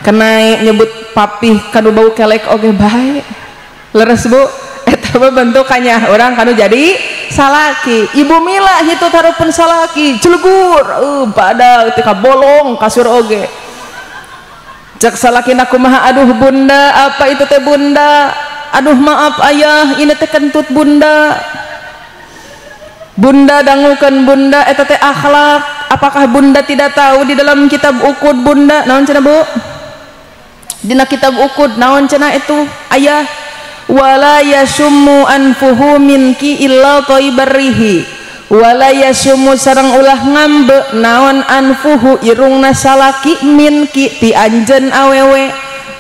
kenai nyebut papih kanu bau kelek oge bae. Leres Bu, eta mah bentukannya orang kanu jadi salaki. Ibu Mila hitut hareupeun salaki, celegur, badag teh kabolong kasur oge. Cek salakina kumaha, aduh bunda, apa itu teh bunda? Aduh maaf ayah, ini teh kentut bunda. Bunda dangukeun bunda, eta teh akhlak. Apakah bunda tidak tahu di dalam kitab ukud bunda? Naon cenah Bu? Dina kitab ukud naon cenah itu ayah? Wala yasummu anfuhu minki illa thayyibarrihi. Wala yasummu sareng ulah ngambe naon anfuhu irungna salaki minki ti anjeun awewe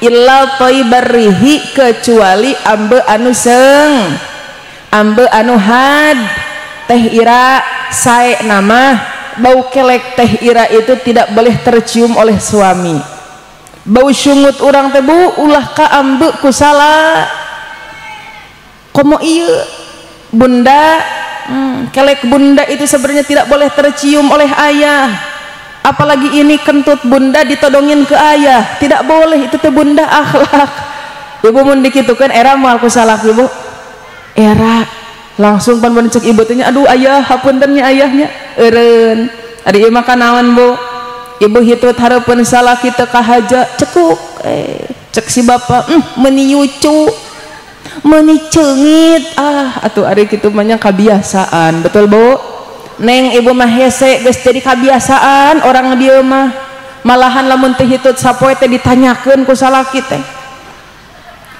illa thayyibarrihi kecuali ambe anu seung, ambe anu had. Teh Ira sae nama bau kelek Teh Ira itu tidak boleh tercium oleh suami. Bau sungut urang teh Bu ulah ka ambe ku salah. Komo ieu bunda, kelek bunda itu sebenarnya tidak boleh tercium oleh ayah. Apalagi ini kentut bunda ditodongin ke ayah, tidak boleh itu teh bunda akhlak. Ibu mun dikitukeun era moal ku salah ibu. Era langsung pan mun cek ibu teh nya, aduh ayah hapunten nya ayahnya eureun. Ari ieu mah kanaon Bu? Ibu hitut hareupeun salaki teu kahaja cekuk. Cek si bapak, meuni yucu, meuni ceungit. Ah atuh ari kitu mah nya kabiasaan, betul Bu? Neng ibu mah hese geus jadi kabiasaan orang dieu mah. Malahan lamun teu hitut sapoe teh ditanyakeun ku salaki teh.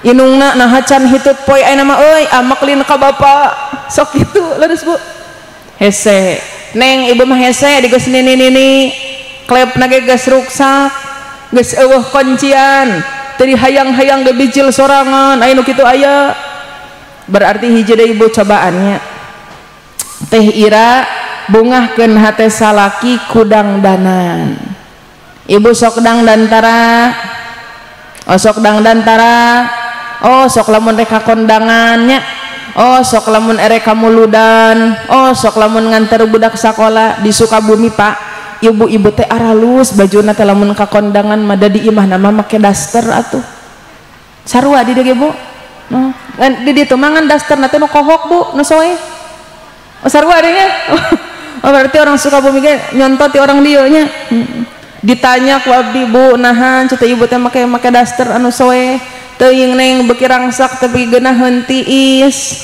Inungna naha can hitut poe ayeuna mah euy amak lin ka bapa. Sok kitu leres Bu. Hese. Neng ibu mah hese di geus nini-nini. Klepna ge geus ruksak, geus eueuh kuncian. Teu dihayang-hayang ge bijil sorangan aya nu kitu aya. Berarti hiji deui ibu cobaannya. Teh Ira bungahkeun hate salaki kudangdanan. Ibu sok dangdan tara. Oh sok dangdan tara. Oh sok lamun rek ka kondangannya. Oh sok lamun erek ka muludan. Oh sok lamun nganter budak sakola di Sukabumi Pak. Ibu-ibu teh aralus bajuna teh lamun ka kondangan mah da di imahna mah make daster atuh. Sarua di dieu ge Bu. Ngan di ditu mah ngan dasterna teh nu kohok Bu, nu soe. Oh sarua adanya. Oh berarti orang Sukabumi ge nyontot ti orang dieu nya. Ditanya ku abdi Bu, nahan cenah ibu teh make daster anu soe. Teuing neng beuki rangsak teh beuki geunaheun tiis.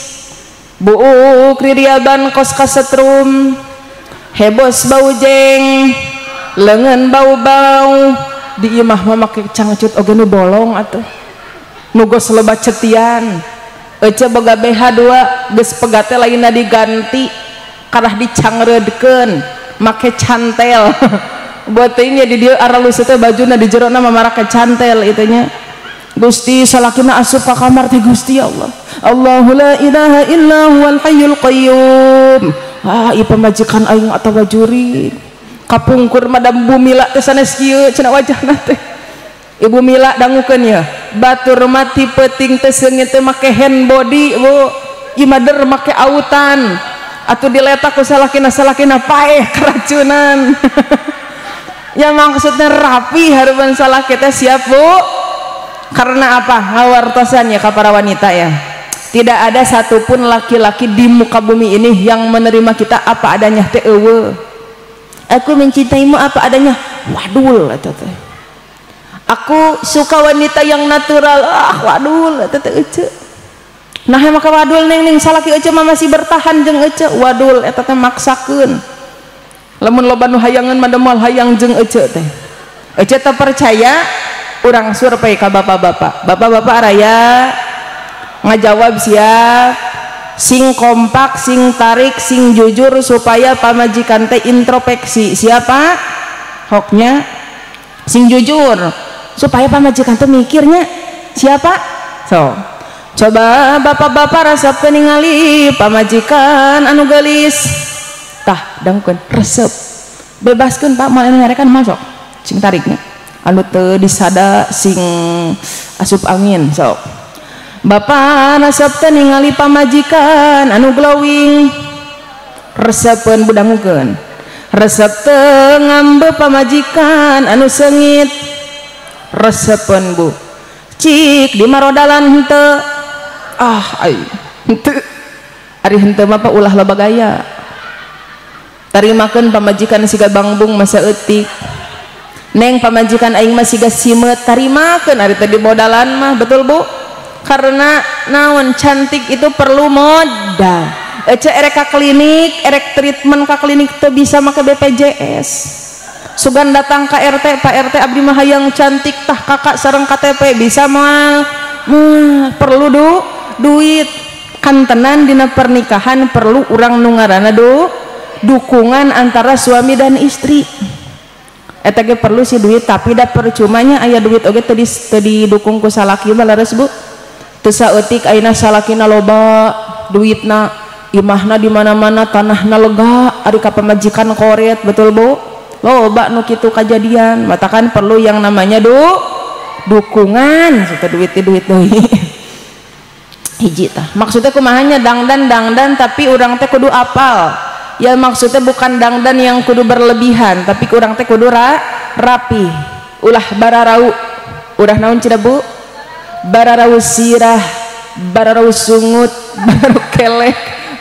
Buuk ririaban kos kasetrum. Hebos bau jeng, lengan bau-bau. Di imah mah make cangcut oge nu bolong atuh. Nu geus loba cetian. Ece boga BH 2 geus pegate lainna diganti karah dicangreudkeun make cantel. Buat teuing nya di dieu aralus teh bajuna di jerona mah marake cantel itu nya. Gusti salakina asup ka kamar teh Gusti ya Allah. Allahu la ilaha illa huwal hayyul qayyum. Ah ieu pamajikan aing atawa jurig. Kapungkur madam Bu Mila teh sanes kieu cenah wajahna teh. Ibu Mila dangukeun ya. Batur mati peuting teh seungit teh make hand body Bu. Ieu mah der make autan. Atuh diletak ku salakina, salakina paeh keracunan. Ya maksudnya rapi hareupeun salaki teh, siap bu? Karena apa? Ngawartosan ya ka para wanita ya. Tidak ada satupun laki-laki di muka bumi ini yang menerima kita apa adanya teh eueuh. Aku mencintaimu apa adanya, wadul eta teh. Aku suka wanita yang natural, ah wadul eta teh ece. Nah maka wadul neng neng salaki ece mah masih bertahan jeung ece, wadul eta teh maksakeun. Lamun loba nu hayangeun mah moal hayang jeung ece teh. Ece teh percaya urang survei ka bapak-bapak. Bapak-bapak raya ngajawab siap, sing kompak, sing tarik, sing jujur supaya pamajikan teh introspeksi. Siapa? Hoknya sing jujur supaya pamajikan teh mikirnya. Siapa? So coba bapak-bapak resep ningali pamajikan anu geulis, tah dangkeun resep, bebaskeun pak, moal nyarekan masuk sing tariknya anu teu disada sing asup angin. Sok bapak resep teh ningali pamajikan anu glowing, resepeun budangukeun, resep teu ngambe pamajikan anu seungit, resepeun bu, cik di marodalan henteu, ah ai henteu, ari henteu mah pak ulah loba gaya, tarimakeun pamajikan siga bangbung masa eutik, neng pamajikan aing mah siga simeut, tarimakeun ari teh di modalan mah, betul bu? Karena naon, cantik itu perlu modal. Ece erek ka klinik, erek treatment ka klinik teu bisa make BPJS. Sugan datang ka RT, Pak RT abdi mah hayang cantik tah kakak sareng KTP bisa moal. Perlu duit. Kantenan dina pernikahan perlu urang nu ngaranna dukungan antara suami dan istri. Eta ge perlu sih duit, tapi da percumanya aya duit oge teu didukung ku salaki mah leres bu. Teu saeutik ayeuna salakina loba duitna, imahna di mana-mana, tanahna lega, ari ka pamajikan koret, betul bu? Loba nu kitu kajadian, matakan perlu yang namanya dukungan, serta duit duit deui. Hiji tah. Maksudnya kumahanya dangdan dangdan tapi urang teh kudu apal. Ya maksudnya bukan dangdan yang kudu berlebihan, tapi urang teh kudu rapi. Ulah bararau. Ulah naon cenah bu? Bararau sirah, bararau sungut, bararau kelek,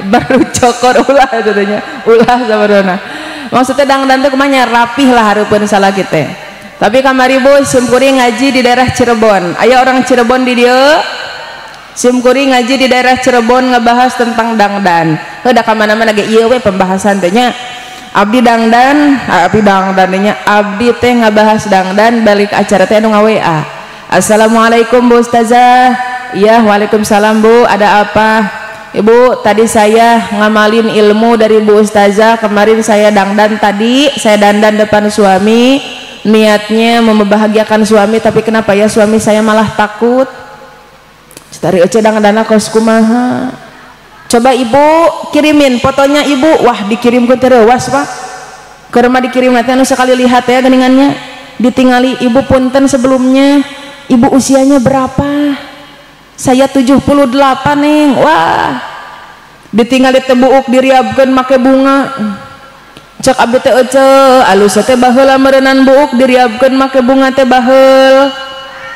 baru cokor, ulah katanya, ulah sabarona. Maksudnya dangdan teh kumanya rapih lah hareupeun salaki teh. Tapi kamari bu simkuring ngaji di daerah Cirebon. Aya orang Cirebon di dieu? Simkuring ngaji di daerah Cirebon ngebahas tentang dangdan. Heuh da ka mana-mana ge ieu we pembahasan teh nya. Abdi dangdan, abdi dangdan nya, abdi teh ngabahas dangdan balik acara teh anu nga-WA. Assalamualaikum Bu Ustazah. Iya, waalaikumsalam Bu, ada apa? Ibu, tadi saya ngamalin ilmu dari Bu Ustazah. Kemarin saya dangdan tadi, saya dandan depan suami, niatnya membahagiakan suami, tapi kenapa ya suami saya malah takut? Dari ece dangdana kos kumaha? Coba ibu kirimin fotonya ibu. Wah, dikirim ke terewas pak. Keur mah dikirim nanti anu sekali lihat ya geningannya. Ditingali ibu punten sebelumnya. Ibu usianya berapa? Saya 78 neng. Wah, ditinggali tebuuk diriabkeun make bunga. Cek abdi teh ece alus teh baheula meureunan buuk diriabkeun make bunga teh baheul.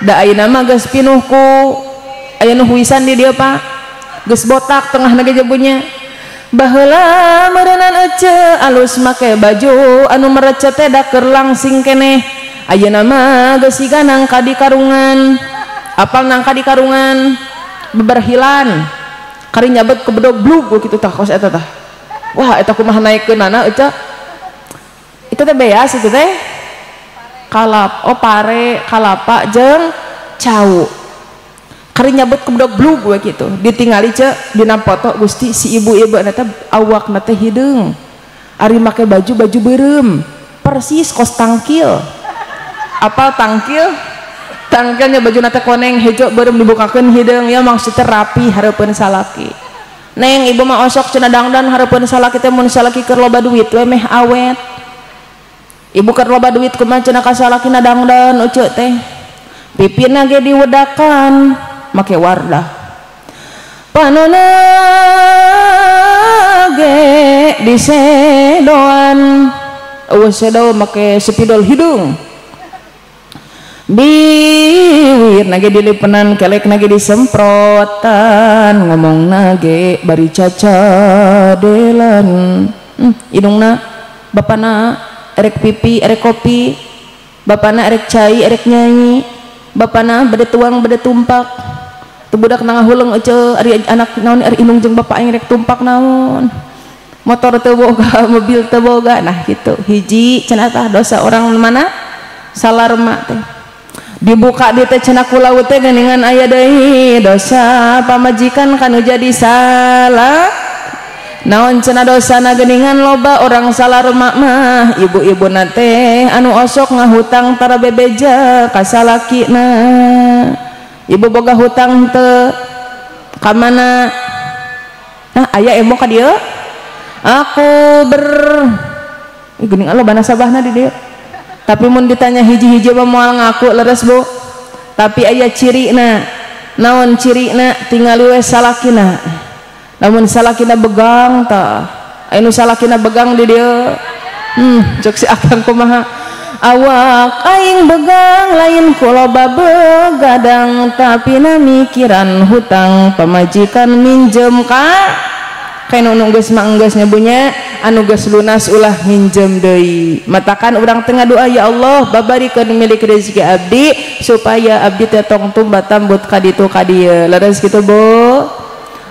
Da ayeuna mah geus pinuh ku aya nu huisan di dieu pak, geus botak tengahna ge jebunya. Baheula meureunan ece alus make baju anu merecet teh da keur langsing keneh. Ayeuna mah geus siga nangka di karungan. Apal nangka di karungan beberhilan kari nyabet ke bedog blug kitu tah kos eta tah. Wah eta kumaha naikeunana ece itu teh beas itu teh kalap, oh pare kalapa jeung cau kari nyabet ke bedog blug we kitu. Ditingali ce dina foto Gusti si ibu-ibu na teh awakna teh hideung, ari make baju baju beureum persis kos tangkil. Apal tangkil? Tangkilnya baju nate koneng hejo beureum dibukakeun hideung, ya maksudnya rapi hareupeun salaki. Neng ibu mah osok cenah dangdan hareupeun salaki teh mun salaki keur loba duit we meh awet. Ibu keur loba duit kumaha cenah ka salakina dangdan uceu teh. Pipina ge diwedakan make wardah. Panona ge disedoan eueuh sedo make spidol hidung biwir nage dilipenan kelek nage disemprotan ngomong nage bari cacadelan indungna bapana erek pipi erek kopi bapana erek cai erek nyanyi bapana bade tuang bade tumpak tu budak nangahuleng ece ari anak naon ari indung jeung bapak aing rek tumpak naon motor teu boga mobil teu boga nah gitu hiji cenah tah dosa orang mana salarema teh dibuka di teh cenah ku laut teh geuningan aya deui dosa pamajikan kanu jadi salah naon cenah dosana geuningan loba orang salarema mah ibu-ibuna teh anu osok ngahutang tara bebeja ka salakina ibu boga hutang teu ka mana nah aya emo ka dieu aku ber geuning loba nasabahna di dieu tapi mun ditanya hiji-hiji mah moal ngaku leres bu tapi aya cirina naon cirina tingali we salakina lamun salakina begang tah aya nu salakina begang di dieu cek si akang kumaha awak aing begang lain ku loba begadang tapi na mikiran hutang pamajikan minjem ka kayak nu geus mah geus nya bunya anu geus lunas ulah minjem deui matakan urang teh ngadoa ya Allah babarikeun milik rezeki abdi supaya abdi teh tong tumbat tambut ka ditu ka dieu leres kitu Bu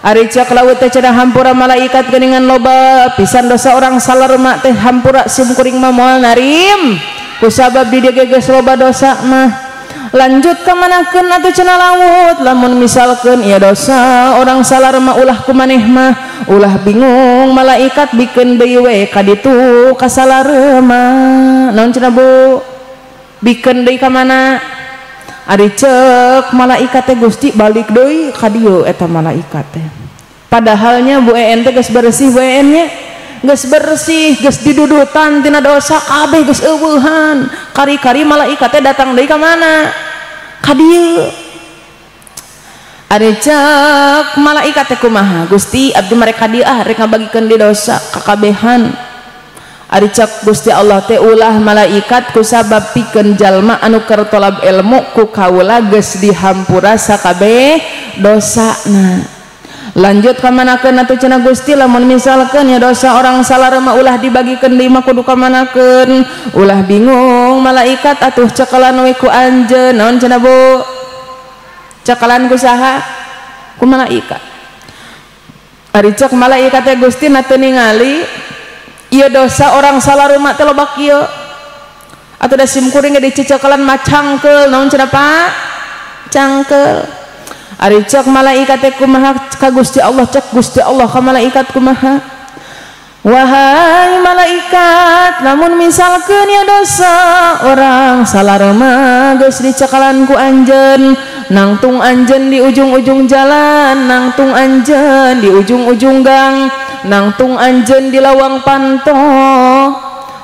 ari cek laut teh cenah hampura malaikat geuningan loba pisan dosa orang salarema teh hampura sim kuring mah moal narim kusabab di dieu geus loba dosa mah lanjut ka manakeun atuh cenah laut lamun misalkeun ieu dosa orang salarema ulah ku maneh mah ulah bingung malaikat bikeun deui we ka ditu ka salarema naon cenah Bu bikeun deui ka mana ari cek malaikat teh Gusti balik deui ka dieu eta malaikat teh padahalnya Bu En teh geus bersih Bu En nya geus bersih geus didudutan tina dosa kabeh geus eueuhan kari-kari malaikat teh datang deui ka mana ka dieu ari cek malaikat teh kumaha Gusti abdi mereka ka dieu ah rek ngabagikeun di dosa kakabehan ari cek Gusti Allah teh ulah malaikat kusabab pikeun jalma anu keur tolab ilmu ku kaula geus dihampura sakabeh dosana lanjut ka manakeun atuh cenah Gusti lamun misalkeun ya dosa orang salarema ulah dibagikeun deui mah kudu ka manakeun ulah bingung malaikat atuh cekelan we ku anjeun naon cenah Bu cekelan ku saha ku malaikat ari cek malaikat teh Gusti na teu ningali ieu dosa orang salarema teh loba kieu atuh da sim kuring ge dicecekelan mah cangkeul naon cenah Pak cangkeul ari cek malaikat teh kumaha ka Gusti Allah cek Gusti Allah ka malaikat kumaha wahai malaikat lamun misalkeun ieu dosa orang salarema geus dicekalan ku anjeun nangtung anjeun di ujung-ujung jalan nangtung anjeun di ujung-ujung gang nangtung anjeun di lawang panto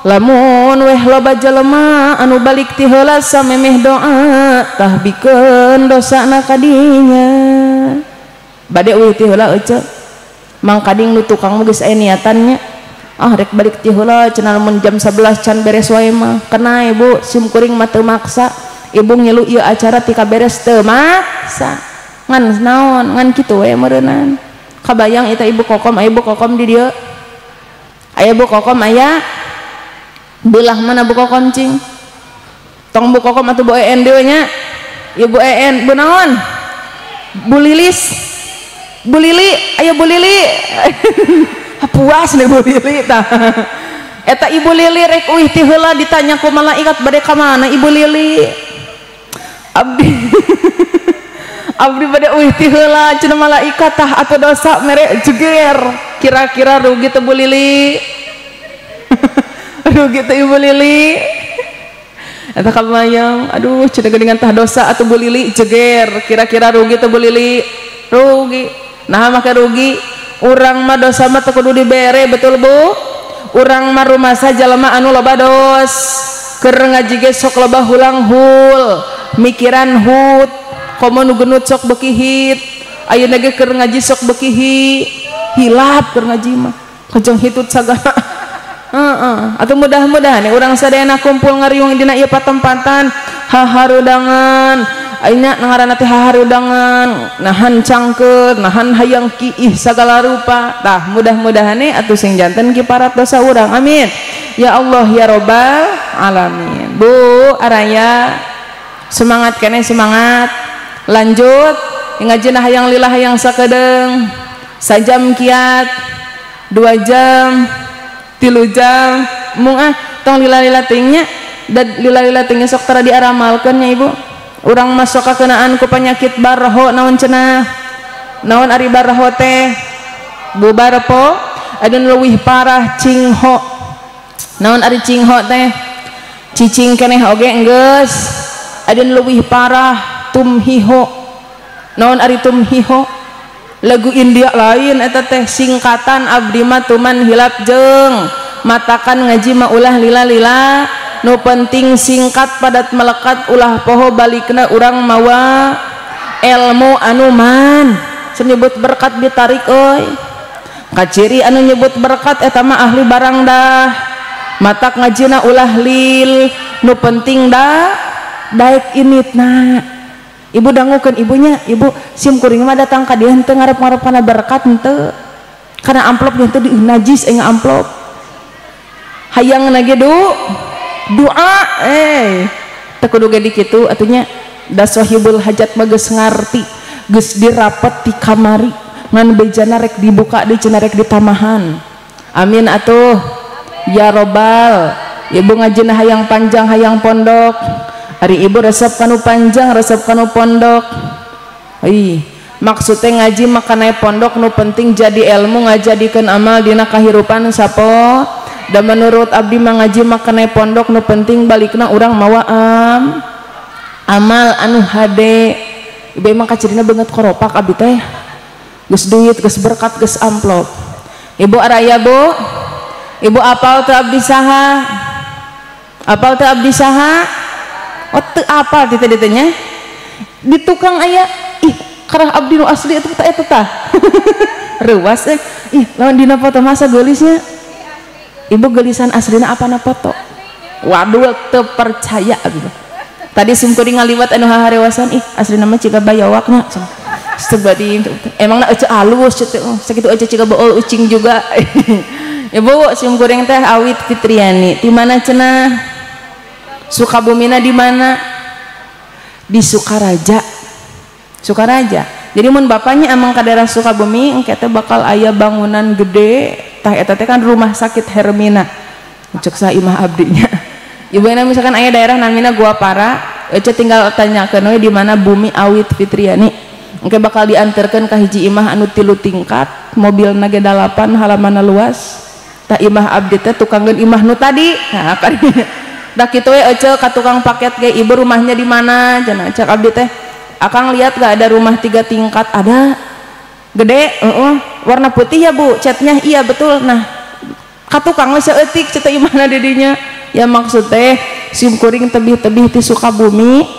lamun weh loba jelema anu balik ti heula samemeh doa tah bikeun dosana ka dinya bade eueuh ti heula ece mangkading nu tukang mah geus aya niatannya ah rek balik ti heula cenah lamun jam 11 can beres wae mah kena ibu sim kuring mah teu maksa ibu ngilu ieu acara ti kaberes teu maksa ngan naon ngan kitu we meureunnan kabayang eta ibu kokom aya ibu kokom di dieu aya bu kokom aya belah mana bu kokom cing tong bu kokom atau bu En deui nya ibu En bu naon Bu Lilis Bu Lili ayo Bu Lili puas nih Bu Lili tah eta Ibu Lili rek uih ti heula ditanya ku malaikat bade ka mana Ibu Lili abdi abdi bade uih ti heula cenah malaikat tah atuh dosa mere jeger kira-kira rugi teh Bu Lili rugi teh Ibu Lili eta kabayang aduh cenah geuningan tah dosa atuh Bu Lili jeger kira-kira rugi teh Bu Lili rugi nah make rugi urang mah dosa mah teu kudu dibere betul Bu urang mah rumasa jalma anu loba dos keur ngaji ge sok loba hulang hul mikiran hut komo nu genut sok beuki hit ayeuna ge keur ngaji sok beuki hilap keur ngaji mah Kejeng hitut sagala. Heeh, atuh mudah-mudahan urang sadayana kumpul ngariung dina ieu patempatan haharudangan. Ayeuna ngaranna teh haharudangan, nahan cangkeut, nahan hayang kiih sagala rupa. Tah mudah-mudahan atuh sing janten kiparat dosa urang. Amin. Ya Allah ya Robbal alamin. Bu, araya semangat keneh semangat. Lanjut ngajina hayang lila hayang sakedeung. Sajam kiat, 2 jam, 3 jam, mung ah tong lila-lila teuing nya, da lila-lila teuing sok tara diaramalkeun nya ibu. Urang masuk kakenaan ku penyakit barho naon cenah? Naon ari barho teh? Bubar po, anu leuwih parah cingho. Naon ari cingho teh? Cicing keneh oge enggeus. Anu leuwih parah tumhiho. Naon ari tumhiho? Lagu India lain eta teh singkatan abdi mah tuman hilap jeung matakan ngaji mah ulah lila-lila nu penting singkat padat melekat ulah poho balikna urang mawa ilmu anu man nyebut berkat ditarik euy kaciri anu nyebut berkat eta mah ahli barang dah matak ngajina ulah lil nu penting dah daek initna. Ibu dangukeun ibunya, ibu sim kuring mah datang ka dieu henteu ngarep-ngarep kana berkat henteu. Kana amplop henteu di najis eng amplop. Hayang na ge doa teu kudu ge dikitu atuh nya da sahibul hajat mah geus ngarti, geus dirapet ti kamari ngan bejana rek dibuka deui cenah rek ditamahan. Amin atuh. Ya Robbal. Ibu ngajina hayang panjang hayang pondok. Ari ibu resep kanu panjang resep kanu pondok. Ih, maksudnya ngaji makana pondok nu penting jadi ilmu ngajadikeun amal dina kahirupan sapo. Dan menurut abdi mah ngaji makana pondok nu penting balikna urang mawa amal anu hade. Ibu emang kacirina banget koropak abdi teh. Geus duit, geus berkat, geus amplop. Ibu araya bu? Ibu apal teu abdi saha? Apal teu abdi saha? Oh teu apal teh teh nya di tukang aya ih karah abdi nu asli eta teh eta tah reuwas ih lawan dina foto masa geulisnya ibu geulisan aslina apana foto waduh teu percaya abdi tadi sim kuring ngaliwat anu haharewasan ih aslina mah ciga bayawakna astagfirullahaladzim emangna ece alus teh sakitu ece ciga bool ucing juga. Ibu sim kuring teh Awit Fitriani di mana cenah? Sukabumina di mana? Di Sukaraja. Sukaraja. Jadi mun bapaknya emang ka daerah Sukabumi engke teh bakal aya bangunan gede, tah eta teh kan rumah sakit Hermina. Cek sa imah abdinya. Ibu misalkan aya daerah namina Gua Para, ece tinggal tanyakeun we di mana bumi Awit Fitriani. Engke bakal diantarkeun ka hiji imah anu 3 tingkat, mobilna ge 8, halamanna luas. Tah imah abdi teh tukangkeun imah nu tadi. Nah, kan dah kitu we ece ka tukang paket ge ibu rumahnya di mana cenah cek abdi teh akang lihat gak ada rumah 3 tingkat ada gede warna putih ya bu catnya iya betul nah ka tukang we saeutik cenah imahna di dinya ya maksud teh sim kuring tebih-tebih ti Sukabumi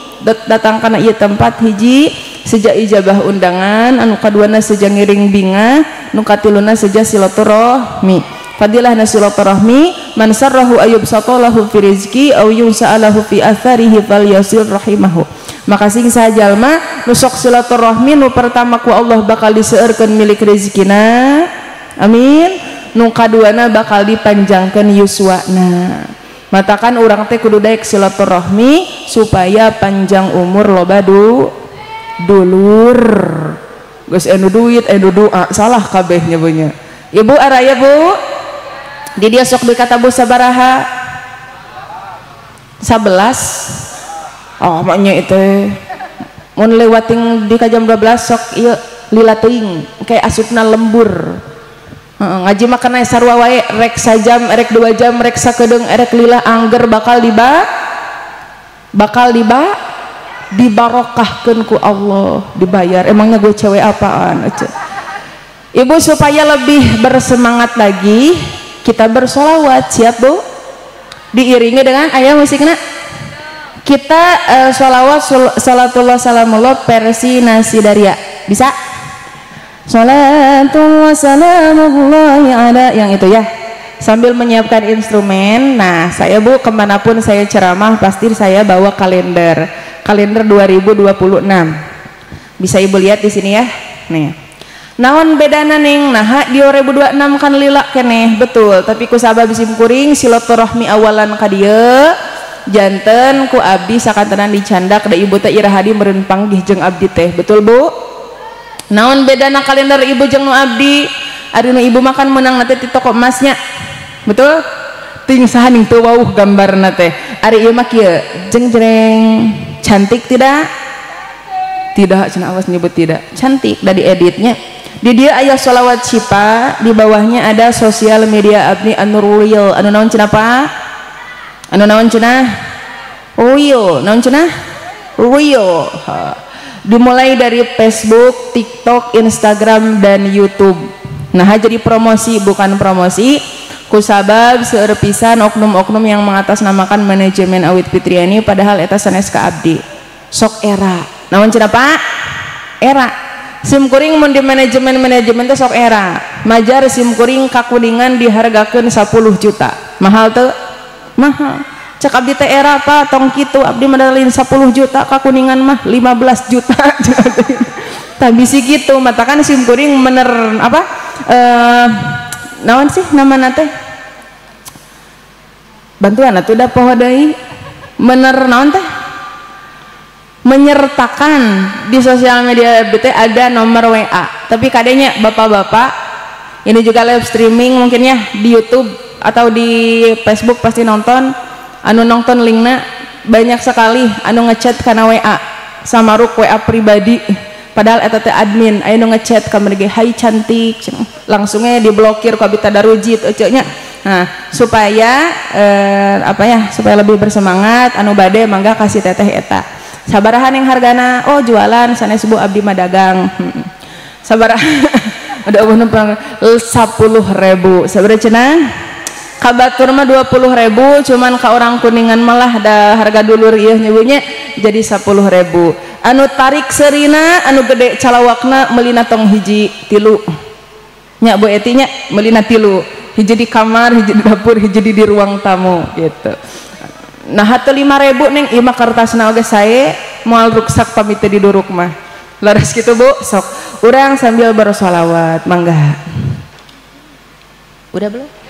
datang kana ieu tempat hiji seja ijabah undangan anu kaduana seja ngiring bingah nu katiluna seja silaturahmi. Fadilah nasilaturahmi man sarrahu ayub satalahu fi rizki aw yunsa'alahu fi atharihi falyasil rahimahu. Maka sing sajalma nu sok silaturahmi nu pertama ku Allah bakal diseueurkeun milik rezekina. Amin. Nu kaduana bakal dipanjangkeun yuswana. Matakan urang teh kudu daek silaturahmi supaya panjang umur loba dulur. Geus anu duit anu doa salah kabeh nya nya. Ibu araya bu? Di dia sok dikata bu sabaraha 11 oh maknya itu mun lewating di ka jam 12 sok ieu lila teuing kayak asupna lembur. Ngaji mah kana sarua wae rek sajam rek 2 jam rek sakedeung rek lila angger bakal dibarokahkeun ku Allah dibayar emangnya gue cewek apaan. Ibu supaya lebih bersemangat lagi kita bersolawat siap bu diiringi dengan ayah musikna kita sholawat salatullah salamullah versi Nasidaria bisa. Salatu wassalamullahi ala, yang itu ya. Sambil menyiapkan instrumen. Nah, saya Bu, kemanapun saya ceramah pasti saya bawa kalender. Kalender 2026. Bisa Ibu lihat di sini ya. Nih. Naon bedana neng? Nah, di 2026 kan lila keneh, betul. Tapi ku sabab sim kuring silaturahmi awalan ka dieu, janten ku abdi sakantenan dicandak da ibu teh iraha di meureun panggih jeung abdi teh. Betul, Bu? Naon bedana kalender ibu jeung nu abdi? Ari nu ibu makan menang teh di toko emasnya. Betul? Ting saha ning teu wauh gambarna teh. Ari ieu mah kieu, jeng jreng. Cantik tidak? Tidak, cenah awas nyebut tidak. Cantik da dieditnya. Di dia aya sholawat syifa, di bawahnya ada sosial media abdi anu real. Anu naon cenah Pak? Anu naon cenah? Real. Naon cenah? Real. Ha. Dimulai dari Facebook, TikTok, Instagram, dan YouTube. Nah, jadi promosi bukan promosi. Kusabab seueur pisan oknum-oknum yang mengatasnamakan manajemen Awit Fitriani padahal eta sanes ka abdi. Sok era. Naon cenah Pak? Era. Sim kuring mun di manajemen-manajemen teh sok era. Majar sim kuring ka Kuningan dihargakeun 10 juta. Mahal teu? Mahal. Cek abdi teh era Pak, tong kitu abdi modalin 10 juta ka Kuningan mah 15 juta. Tah bisi kitu matakan sim kuring mener apa? Naon sih namana teh? Bantuan atuh da poho deui. Mener naon teh? Menyertakan di sosial media BT ada nomor WA. Tapi kadenya bapak-bapak ini juga live streaming mungkin ya di YouTube atau di Facebook pasti nonton, anu nonton linkna banyak sekali anu ngechat karena WA samaruk WA pribadi, padahal eta teh admin aya nu ngechat ka mereka, hai cantik, langsungnya diblokir ku abi tadarujit eceu nya. Nah, supaya apa ya, supaya lebih bersemangat anu bade mangga kasih teteh eta. Sabarahan yang hargana, oh jualan sanes Bu abdi mah dagang. Sabarahan ada eueuh numpang 10.000. Sabaraha cenah? Ka batur mah 20.000, cuman ka orang Kuningan malah da harga dulur ieu nyebutnya jadi 10.000. Anu tarik serina, anu gede calawakna meulina tong hiji tilu. Nya Bu Eti nya meulina tilu. Hiji di kamar, hiji di dapur, hiji di ruang tamu gitu. Nah, hatu 5.000 neng ieu mah kertasna oge sae, moal ruksak pamit teh diduruk mah. Laras kitu Bu, sok. Urang sambil bersolawat, mangga. Udah belum?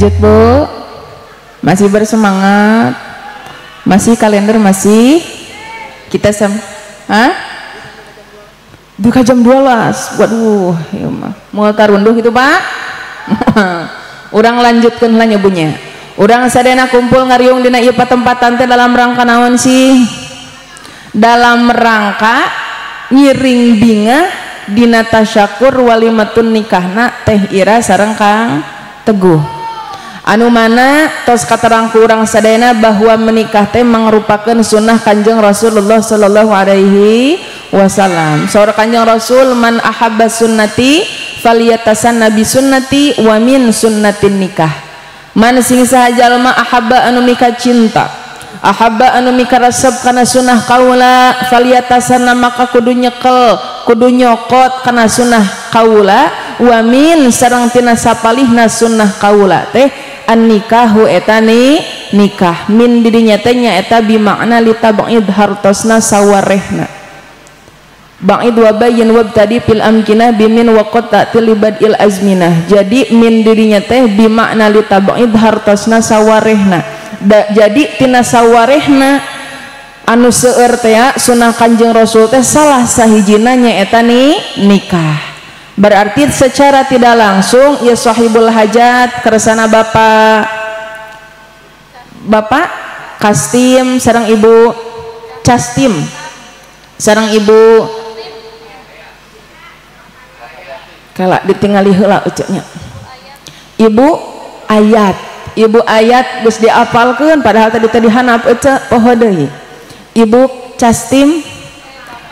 Lanjut Bu, masih bersemangat, masih kalender masih kita sem, hah? Duka jam 12, waduh, ya mah mau tarunduh gitu Pak. Urang lanjutkan lah nyobunya. Urang sadayana kumpul ngariung dina ieu patempatan teh dalam rangka naon sih? Dalam rangka ngiring bingah dina tasyakur walimatun nikahna Teh Ira sareng Kang Teguh. Anu mana tos katerang ku urang sadayana bahwa menikah teh mangrupakeun sunnah Kanjeng Rasulullah sallallahu alaihi wasallam. Saur Kanjeng Rasul, man ahabba sunnati falyatasanna bi sunnati wa min sunnatin nikah. Man sing saha jalma ahabba anu mika cinta, ahabba anu mika resep kana sunnah kaula, falyatasanna maka kudu nyekel, kudu nyokot kana sunnah kaula, wa min sareng tina sapalihna sunnah kaula teh an nikahu eta ni nikah. Min didinya teh nyaeta bimakna litab'id hartosna sawarehna. Ba'id wa bayyin wabtadi fil amkinah bimin wa qad ta'til libadil azminah. Jadi min dirinya teh bimakna litab'id hartosna sawarehna. Jadi tina sawarehna anu seueur teh sunah Kanjeng Rasul teh salah sahijina nyaeta ni nikah. Berarti secara tidak langsung ya sahibul hajat kersana bapak bapak Kastim sareng ibu Castim sareng ibu kala ditingali heula ucapnya ibu ayat, ibu ayat geus diapalkeun padahal tadi tadi hanap ece poho deui. Ibu Castim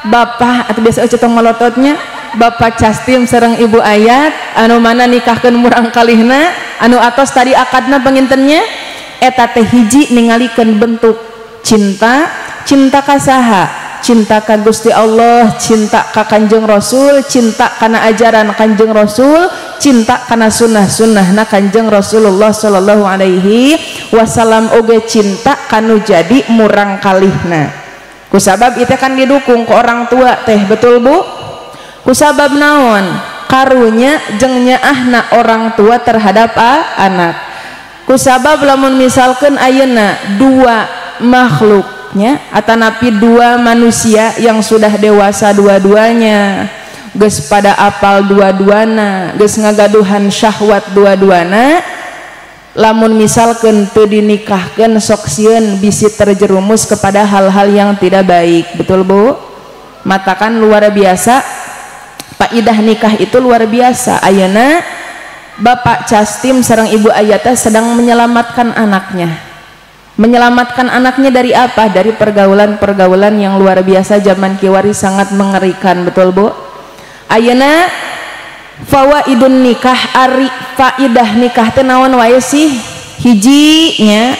bapak atau biasa ece tong malototnya bapak Castim sareng ibu ayat anu mana nikahkeun murang kalihna anu atos tadi akadna pangintennya eta teh hiji ningalikeun bentuk cinta, cinta ka saha? Cinta ka Gusti Allah, cinta ka Kanjeng Rasul, cinta kana ajaran Kanjeng Rasul, cinta kana sunnah-sunnahna Kanjeng Rasulullah sallallahu alaihi wasallam oge cinta kanu jadi murang kalihna. Kusabab itu kan didukung ke orang tua teh, betul Bu? Kusabab naon? Karunya jeung nyaahna orang tua terhadap anak. Kusabab lamun misalkeun ayeuna dua makhluknya atanapi dua manusia yang sudah dewasa dua-duanya, geus pada apal dua-duana, geus ngagaduhan syahwat dua-duana, lamun misalkeun teu dinikahkeun sok sieun bisi terjerumus kepada hal-hal yang tidak baik, betul Bu? Matakan luar biasa faidah nikah itu luar biasa. Ayeuna Bapak Castim sareng Ibu Ayata sedang menyelamatkan anaknya. Menyelamatkan anaknya dari apa? Dari pergaulan-pergaulan yang luar biasa zaman kiwari sangat mengerikan, betul Bu? Ayeuna fawaidun nikah, ari faidah nikah teh naon wae sih? Hiji nya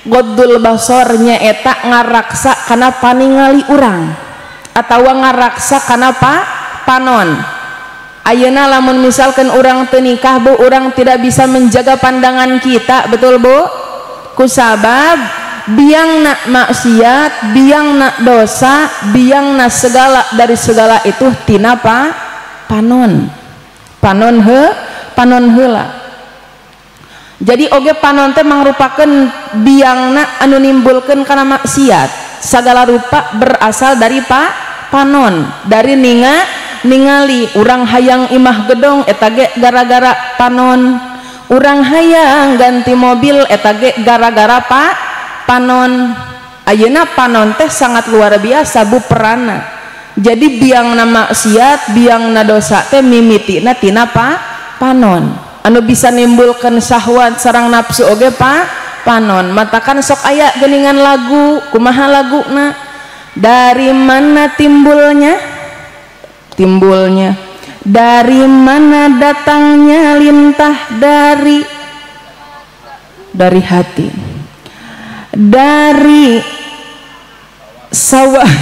goddul basor nya eta ngaraksa kana paningali urang atawa ngaraksa kana panon. Ayeuna lamun misalkan urang teu nikah Bu, urang tidak bisa menjaga pandangan kita, betul Bu? Kusabab biang nak maksiat, biang nak dosa, biang nak segala dari segala itu tina panon. Panon he, panon heula. Jadi oge panon teh mangrupakeun biangna anu nimbulkeun kana maksiat. Sagala rupa berasal dari panon, dari ningali urang hayang imah gedong eta ge gara-gara panon, urang hayang ganti mobil eta ge gara-gara panon. Ayeuna panon teh sangat luar biasa Bu perana. Jadi biangna maksiat, biangna dosa teh mimitina tina panon. Anu bisa nimbulkeun syahwat sareng nafsu oge panon. Matakan sok aya geuningan lagu, kumaha laguna? Dari mana timbulnya? Timbulnya dari mana datangnya lintah dari hati, dari sawah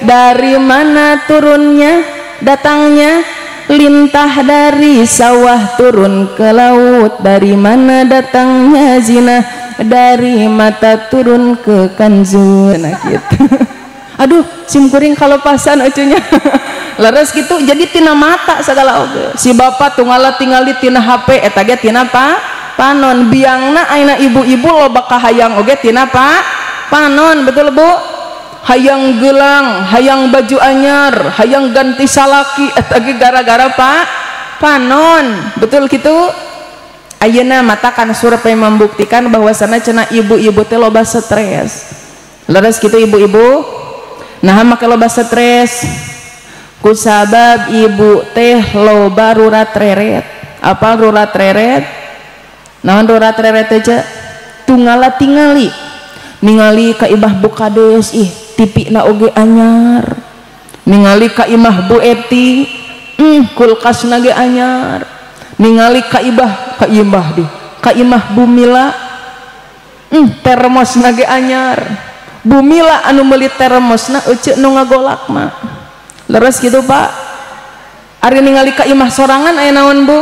dari mana turunnya datangnya lintah dari sawah turun ke laut, dari mana datangnya zina, dari mata turun ke kanzu. Nah gitu. Aduh, simkuring kalepasan ucunya. Leres gitu jadi tina mata segala oge. Si bapak tunggala tingali tina HP eta ge tina panon. Biangna ayeuna ibu-ibu loba kahayang oge tina panon, betul Bu? Hayang gelang, hayang baju anyar, hayang ganti salaki eta ge gara-gara panon, betul gitu? Ayeuna matakan survei membuktikan bahwasana cenah ibu-ibu teh loba stres. Leres gitu ibu-ibu? Nah make loba stres kusabab ibu teh loba rurat reret. Apa rurat reret? Naon rurat reret teh ce? Tunggala tingali ningali ka imah Bu Kades ih TV na oge anyar, ningali ka imah Bu Eti kulkas na ge anyar, ningali ka imah deh ka imah Bu Mila termos na ge anyar. Bu Mila anu meuli termosna ece nu ngagolak mah. Leres gitu Pak? Ari ningali ka imah sorangan aya naon Bu?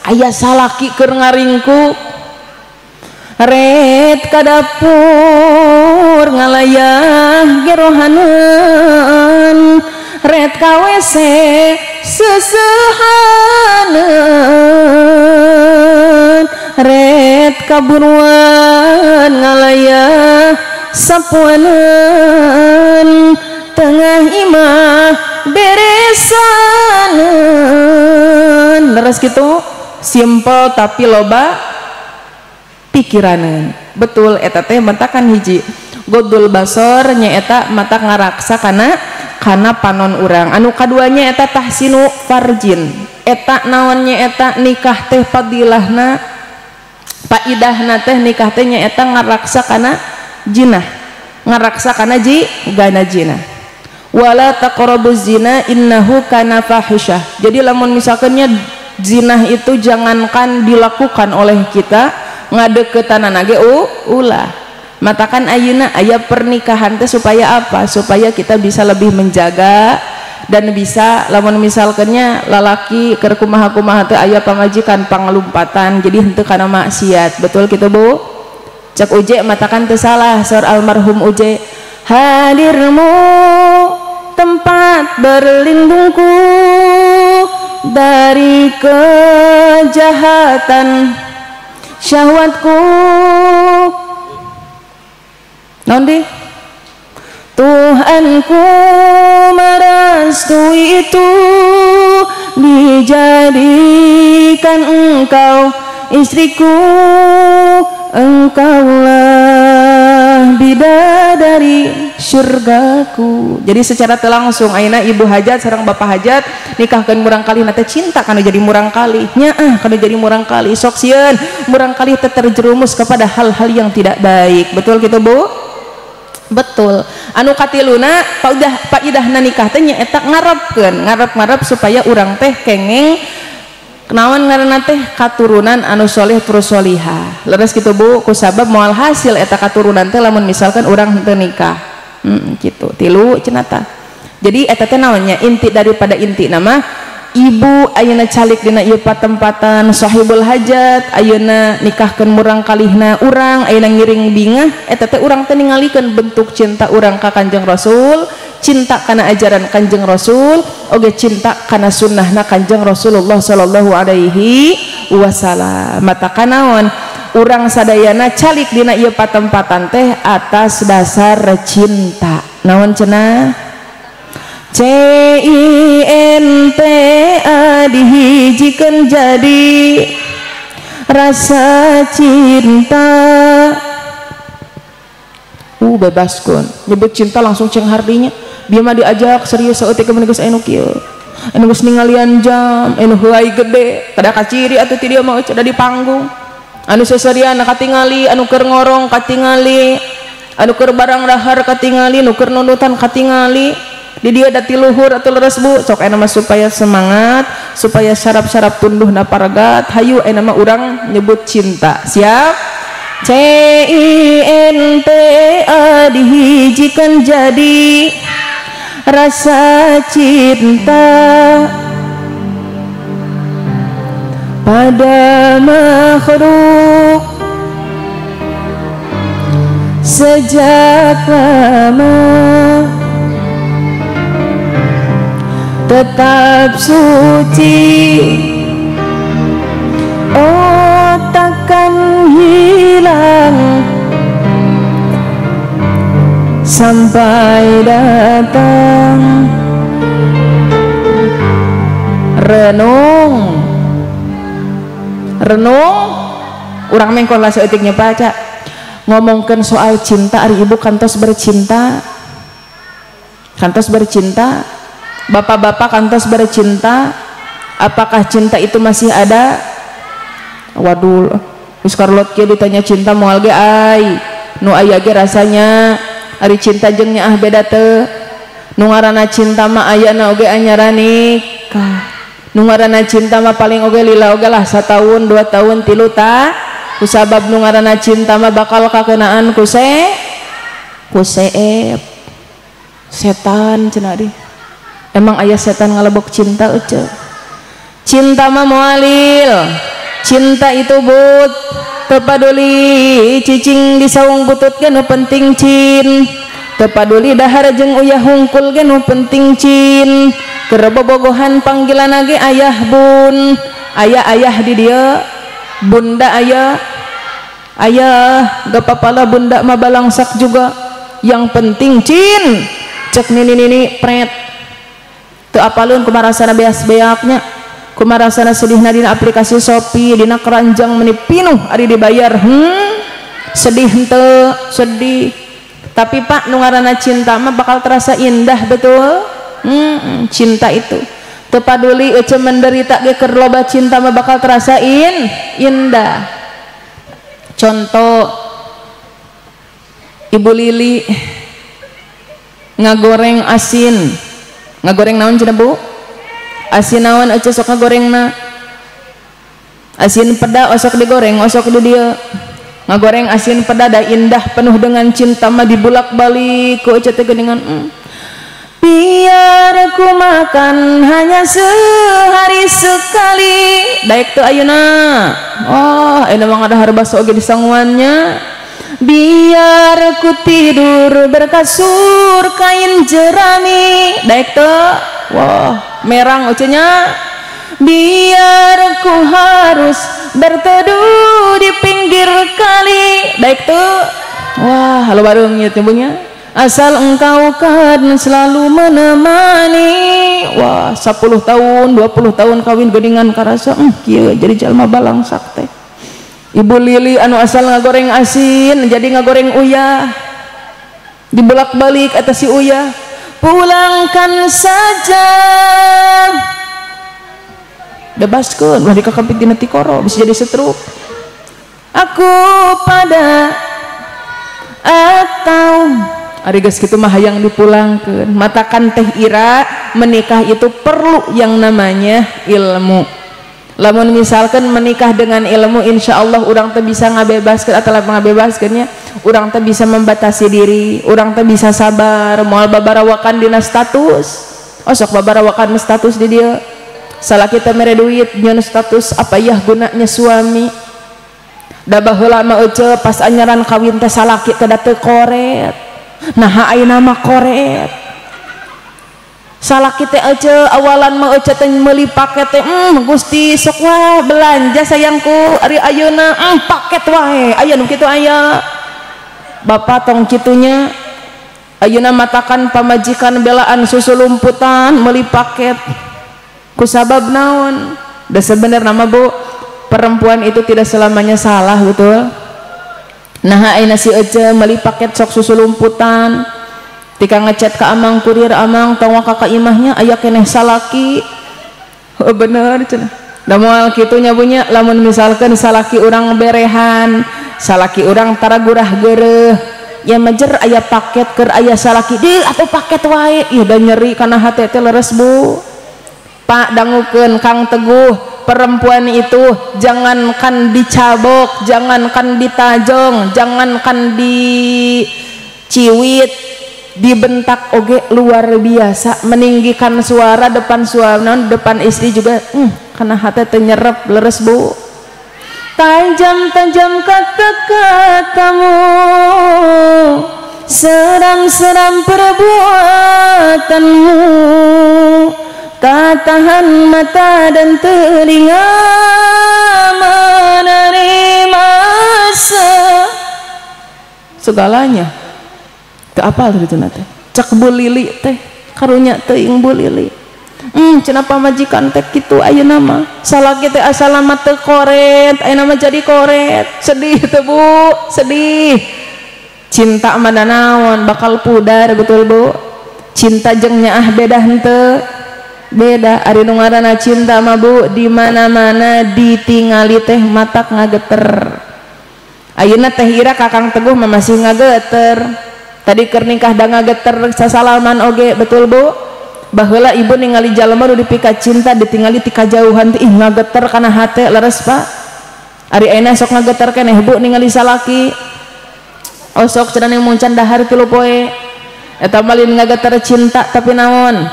Aya salaki keur ngaringkuk ret ka dapur ngalayah gerohaneun, ret ka WC sesehaneun, ret ka buruan ngalayah sapuaneun, tengah imah beresaneun. Leres gitu? Simple tapi loba pikiraneun. Betul eta teh matakan hiji godul basor nyaeta mata ngaraksa kana panon urang. Anu kaduanya eta tahsinu farjin. Eta naon nyaeta nikah teh fadilahna paidahna teh nikah teh nyaeta ngaraksa kana jinah, ngaraksa kana gana jinah. Wala taqrabuz zina innahu kana fahisyah. Jadi lamun misalkannya zinah itu jangankan dilakukan oleh kita, ngadeukeutanana ge ulah. Matakan ayeuna aya pernikahan teh supaya apa? Supaya kita bisa lebih menjaga dan bisa lamun misalkannya lalaki keur kumaha-kumaha teh aya pamajikan panglumpatan jadi henteu kana maksiat. Betul kitu Bu? Cek Uje matakan teu salah saur almarhum Uje, hadirmu tempat berlindungku dari kejahatan syahwatku. Naon di? Tuhanku merestui itu, dijadikan engkau istriku, engkaulah bidadari surgaku. Jadi secara langsung ayeuna ibu hajat sareng bapak hajat nikahkeun murang kali na teh cinta kana jadi murang kali nyaah kana jadi murang kali sok sieun murang kali teh terjerumus kepada hal-hal yang tidak baik. Betul gitu Bu? Betul. Anu katiluna paidahna nikah teh nyaeta ngarepkeun, ngarep-ngarep supaya urang teh kengeng kenawan ngaranna teh katurunan anu soleh terus solihah. Leres gitu Bu, kusabab moal hasil eta katurunan teh lamun misalkan urang henteu nikah. Gitu. Tilu cenah tah. Jadi eta teh naonnya inti daripada inti nama ibu ayeuna calik dina ieu patempatan sahibul hajat ayeuna nikahkeun murang kalihna urang ayeuna ngiring bingah eta teh urang teh ningalikeun bentuk cinta urang ka Kanjeng Rasul, cinta kana ajaran Kanjeng Rasul, oge cinta kana sunnahna Kanjeng Rasulullah sallallahu alaihi wasallam. Mata kanaon urang sadayana calik dina ieu patempatan teh atas dasar cinta. Naon cenah? C I N T A dihijikeun jadi rasa cinta. Bebaskeun nyebut cinta langsung ceng hardinya. Bieu mah diajak serius saeutik keun geus anu kieu. Anu geus ningalian jam, anu heuay gede, kada kaciri atuh ti dieu mah da di panggung. Anu seserian katingali, anu keur ngorong katingali, anu keur barang dahar katingali, nu keur nundutan katingali. Di dia dati luhur atau leres Bu, sok aya mah supaya semangat, supaya sarap-sarap tunduhna paragat, hayu aya mah urang nyebut cinta. Siap? C I N T A dihijikan jadi rasa cinta pada makhluk sejak lama. tetap suci. Oh takkan hilang sampai datang. Renung, renung, urang mengkon lah saeutiknya baca. Ngomongkeun soal cinta, ari ibu kantos bercinta, kantos bercinta, bapak-bapak kantos bercinta. Apakah cinta itu masih ada? Waduh, wis karlot kieu ditanya cinta moal ge ai, nu aya ge rasanya. Ari cinta jeung nyaah beda teu. Nu ngaranna cinta mah ayana oge anyara nikah. Nu ngaranna cinta mah paling oge lila oge lah satahun, 2 tahun, 3 ta. Kusabab nu ngaranna cinta mah bakal kakenaan ku seep. Setan cenah di. Emang aya setan ngalebok cinta euceu. Cinta mah moalil. Cinta itu but teu paduli cicing di saung butut ge nu penting cin. Teu paduli dahar jeung uyah hungkul ge nu penting cin. Keur bobogohan panggilanna ge ayah bun. Aya ayah di dieu, bunda ayah. Ayah gak apa-apalah bunda mah balangsak juga. Yang penting cin. Cek nini-nini pret. Teu apaleun kumaha rasana beas-beaknya. Kumaha rasana sedihna dina aplikasi Shopee, dina keranjang meni pinuh ari dibayar. Sedih henteu, sedih. Tapi pak nu ngaranna cinta mah bakal terasa indah, betul? Cinta itu. Teu paduli ece menderita ge keur loba cinta mah bakal terasa indah. Contoh Ibu Lili ngagoreng asin. Ngagoreng naon cenah Bu? Asin naon ece sok ngagorengna? Asin peda osok digoreng, osok di dieu. Ngagoreng asin peda da indah penuh dengan cinta mah dibulak-balik ku ece teh geuningan. Biar ku makan hanya sehari sekali. Daek teu ayeuna. Oh, ayeuna mah ngadahar baso oge di sanguannya. Biar ku tidur berkasur kain jerami. Daek teu. Wah, merang ecenya. Biar ku harus berteduh di pinggir kali. Daek teu. Wah, halo bareng ieu timbulnya. Asal engkau kan selalu menemani. Wah, 10 tahun, 20 tahun kawin geuningan karasa kieu jadi jalma balangsak teh. Ibu Lili anu asal ngagoreng asin jadi ngagoreng uyah. Dibolak-balik eta si uyah. Pulangkan saja. Bebaskeun ulah dikakapit dina tikoro bisa jadi setruk. Aku pada atau ari geus kitu mah hayang dipulangkeun. Matakan teh Ira menikah itu perlu yang namanya ilmu. Lamun misalkan menikah dengan ilmu, insya Allah urang teh bisa ngabebaskeun atau ngabebaskeunnya, urang teh bisa membatasi diri, urang teh bisa sabar, moal babarawakan dina status. Oh sok babarawakan status di dieu. Salah kita mere duit nyeun status apa yah gunanya suami. Da baheula mah ece pas anyaran kawin teh salaki teh da teu koret. Nah ayeuna mah koret. Salaki teh ece awalan mah ece teh meuli paket teh Gusti sok wah belanja sayangku ari ayeuna paket wae aya nu kitu aya. Bapak tong kitunya ayeuna matakan pamajikan belaan susu lumputan meuli paket kusabab naon. Da sebenarnya mah Bu, perempuan itu tidak selamanya salah, betul? Nah ayeuna si ece meuli paket sok susu lumputan tika ngechat ke amang kurir amang tong waka ka imahnya aya keneh salaki. Oh, bener cenah. Da moal kitu nya bunya lamun misalkan salaki urang berehan, salaki urang tara gurah geureuh, ya majer aya paket keur aya salaki deui atuh paket wae. Ih da nyeri kana hate teh leres Bu. Pak dangukeun Kang Teguh, perempuan itu jangankan dicabok, jangankan ditajong, jangankan diciwit, dibentak oge luar biasa, meninggikan suara depan suami, depan istri juga, karena hati ternyerap leres Bu. Tajam-tajam kata-katamu, seram-seram perbuatanmu, Tak tahan mata dan telinga menerima segalanya. Teu apal teh dituna teh. Cek Bu Lili teh karunya teuing Bu Lili. Cenah pamajikan teh kitu ayeuna mah. Salaki teh asalna mah teu koret, ayeuna mah jadi koret. Sedih teh Bu, sedih. Cinta mah naon bakal pudar, betul Bu? Cinta jeung nyaah beda henteu? Beda. Ari nu ngaranna cinta mah Bu, di mana-mana ditingali teh matak ngageter. Ayeuna teh Ira Kakang Teguh mah masih ngageter. Tadi keur nikah da ngageter sasalaman oge, betul Bu? Baheula ibu ningali jalma nu dipika cinta ditingali ti kajauhan teh ih ngageter kana hate, leres Pak. Ari ayeuna sok ngageter keneh Bu ningali salaki. Osok cenah ning muncan dahar 3 poe. Eta mah lain ngageter cinta tapi naon?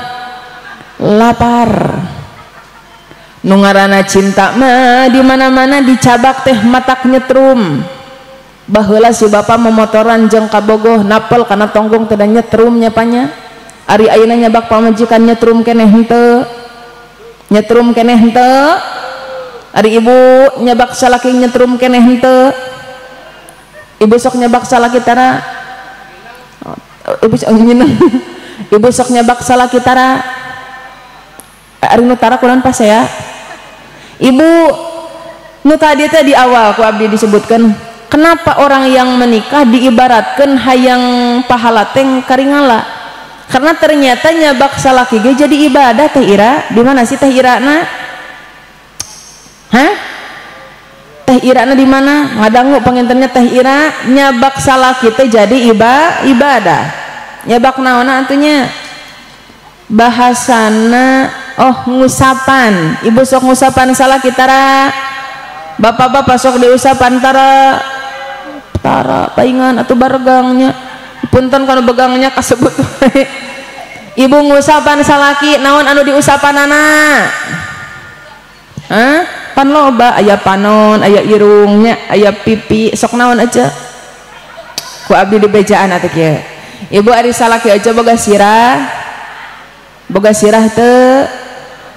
Lapar. Nu ngaranna cinta mah di mana-mana dicabak teh matak nyetrum. Baheula si bapa memotoran jeung kabogoh napel kana tonggung teh da nyetrum nya panya. Ari ayeuna nyabak pamajikan nyetrum keneh henteu? Nyetrum keneh henteu? Ari ibu nyabak salaki nyetrum keneh henteu? Ibu sok nyabak salaki tara? Ibu sok ngineng. Ibu sok nyabak salaki tara? Ari nu tara kunaon pas ya? Ibu nu tadi teh di awal ku abdi disebutkan, kenapa orang yang menikah diibaratkan hayang pahala teh karingala? Karena ternyata nyabak salaki ge jadi ibadah teh Ira. Di mana sih teh Ira na? Hah? Teh Ira na di mana? Ngadangu pangintennya teh Ira nyabak salaki teh jadi ibadah. Nyabak naonna atunya? Bahasana oh ngusapan. Ibu sok ngusapan salaki tara? Bapak-bapak sok diusapan tara? Tara paingan atau baregangnya. Punten kana begangnya kasebut. Ibu ngusapan salaki naon anu diusapanana? Hah? Pan loba aya panon, aya irungnya, aya pipi, sok naon aja. Ku abdi dibejaan atuh kieu. Ibu ari salaki aja boga sirah. Boga sirah teu?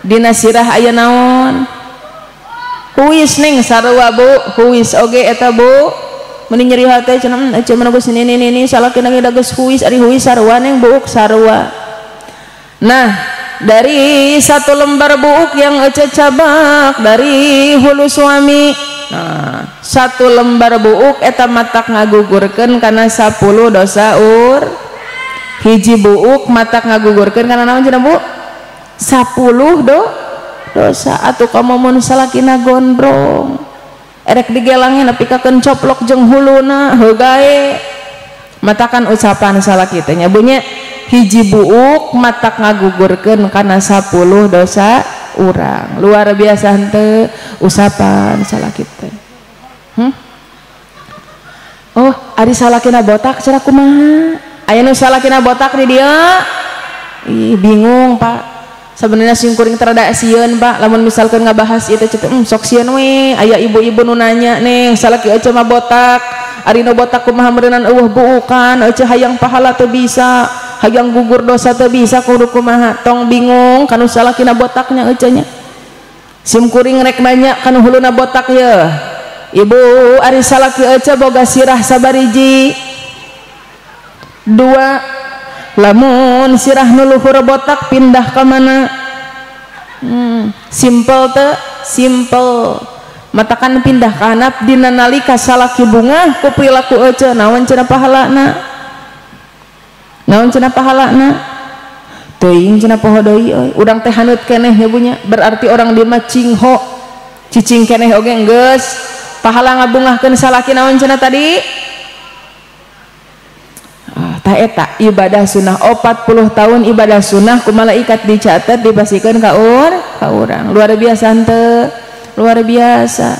Dina sirah aya naon? Huis ning sarua Bu, huis oge eta Bu. Meni nyeri hate cenah ece mana geus nini salakina ge geus huis, ari huis sarua neng buuk sarua. Nah, dari satu lembar buuk yang ece cabak dari hulu suami. Nah, satu lembar buuk eta matak ngagugurkeun kana 10 dosa ur. Hiji buuk matak ngagugurkeun kana naon cenah Bu? 10 dosa. Atuh kamu mun salakina gondrong erek digelangin nepi ka coplok jeung huluna heuh gae. Matakan ucapan salaki teh nya Bu nya, hiji buuk matak ngagugurkeun kana 10 dosa urang. Luar biasa henteu usapan salaki teh. Oh, ari salakina botak cenah kumaha? Aya nu salakina botak di dieu? Ih, bingung Pak. Sebenarnya singkuring terada sieun Pak, lamun misalkan ngabahas itu ceuk sok sieun we, aya ibu-ibu nu nanya neng salaki ece mah botak, ari nu botak kumaha meureunnan eueuh buukan, ece hayang pahala teu bisa, hayang gugur dosa teu bisa kudu kumaha. Tong bingung kanu salakina botaknya ece nya. Simkuring rek nanya kanu huluna botak ye. Ibu ari salaki ece boga sirah sabariji. Dua, lamun sirah nu luhur botak pindah ke mana? Simple teu? Simple. Matakan pindah ka handap dina nalika salaki bungah ku perilaku ece naon cenah pahalana? Naon cenah pahalana? Teuing cenah poho deui euy. Urang teh haneut keneh nya Bu nya. Berarti orang di mah cingho. Cicing keneh oge geus. Pahala ngabungahkeun salaki naon cenah tadi? Tah eta ibadah sunnah 40 tahun ibadah sunnah ku malaikat dicatat dipasikeun ka urang. Luar biasa henteu? Luar biasa.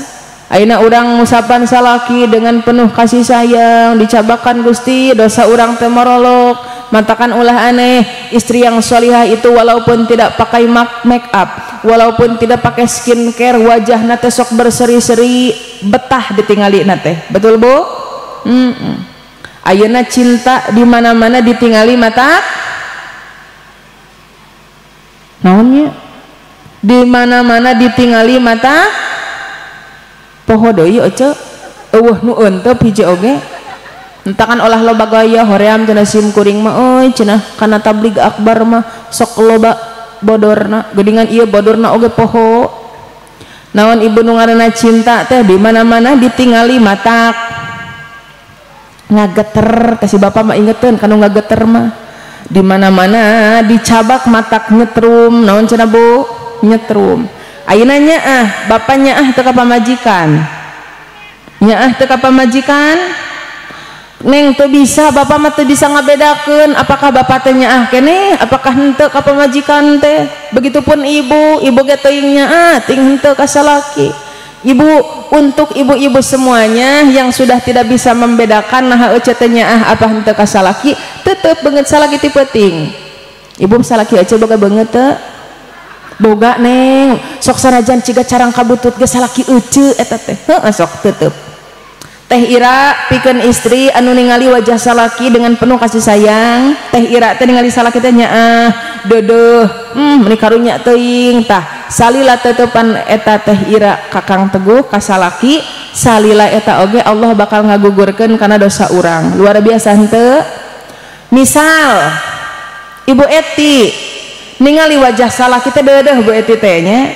Ayeuna urang ngusapan salaki dengan penuh kasih sayang, dicabakan Gusti dosa urang teh morolok. Matakan ulah aneh, istri yang solihah itu walaupun tidak pakai make up, walaupun tidak pakai skincare, wajahna teh sok berseri-seri, betah ditingali na teh. Betul Bu? Ayeuna cinta di mana-mana ditingali mata. Naonnya? Di mana-mana ditingali mata poho deui ece eueuh nu euteup hiji oge. Entakan olah loba gaya hoream cenah sim kuring mah euy cenah kana tabligh akbar mah sok loba bodorna geuningan ieu bodorna oge poho. Naon ibu nu ngaranna cinta teh di mana-mana ditingali matak ngageter teh si bapak mah ingeteun kanu ngageter mah di mana-mana dicabak matak nyetrum. Naon cenah Bu? Nyetrum. Ayeuna nyaah bapak nyaah teu ka pamajikan, nyaah teu ka pamajikan. Neng teu bisa, bapak mah teu bisa ngabedakeun apakah bapak teh nyaah keneh apakah henteu ka pamajikan teh. Begitupun ibu, ibu ge teuing nyaah ting henteu ka salaki. Ibu, untuk ibu-ibu semuanya yang sudah tidak bisa membedakan naha ece teh nyaah apa henteu ka salaki, tetep beungeut salaki ti peuting. Ibu salaki ece boga beungeut teu? Boga neng, sok sanajan ciga carang kabutut ge salaki ece eta teh. Heueuh sok tetep. Teh Ira pikeun istri anu ningali wajah salaki dengan penuh kasih sayang. Teh Ira teh ningali salaki teh nyaah deudeuh, meuni karunya teuing. Tah salila tetepan eta Teh Ira kakang Teguh ka salaki, salila eta oge Allah bakal ngagugurkeun kana dosa urang. Luar biasa henteu? Misal Ibu Eti ningali wajah salaki teh deudeuh Bu Eti teh nya,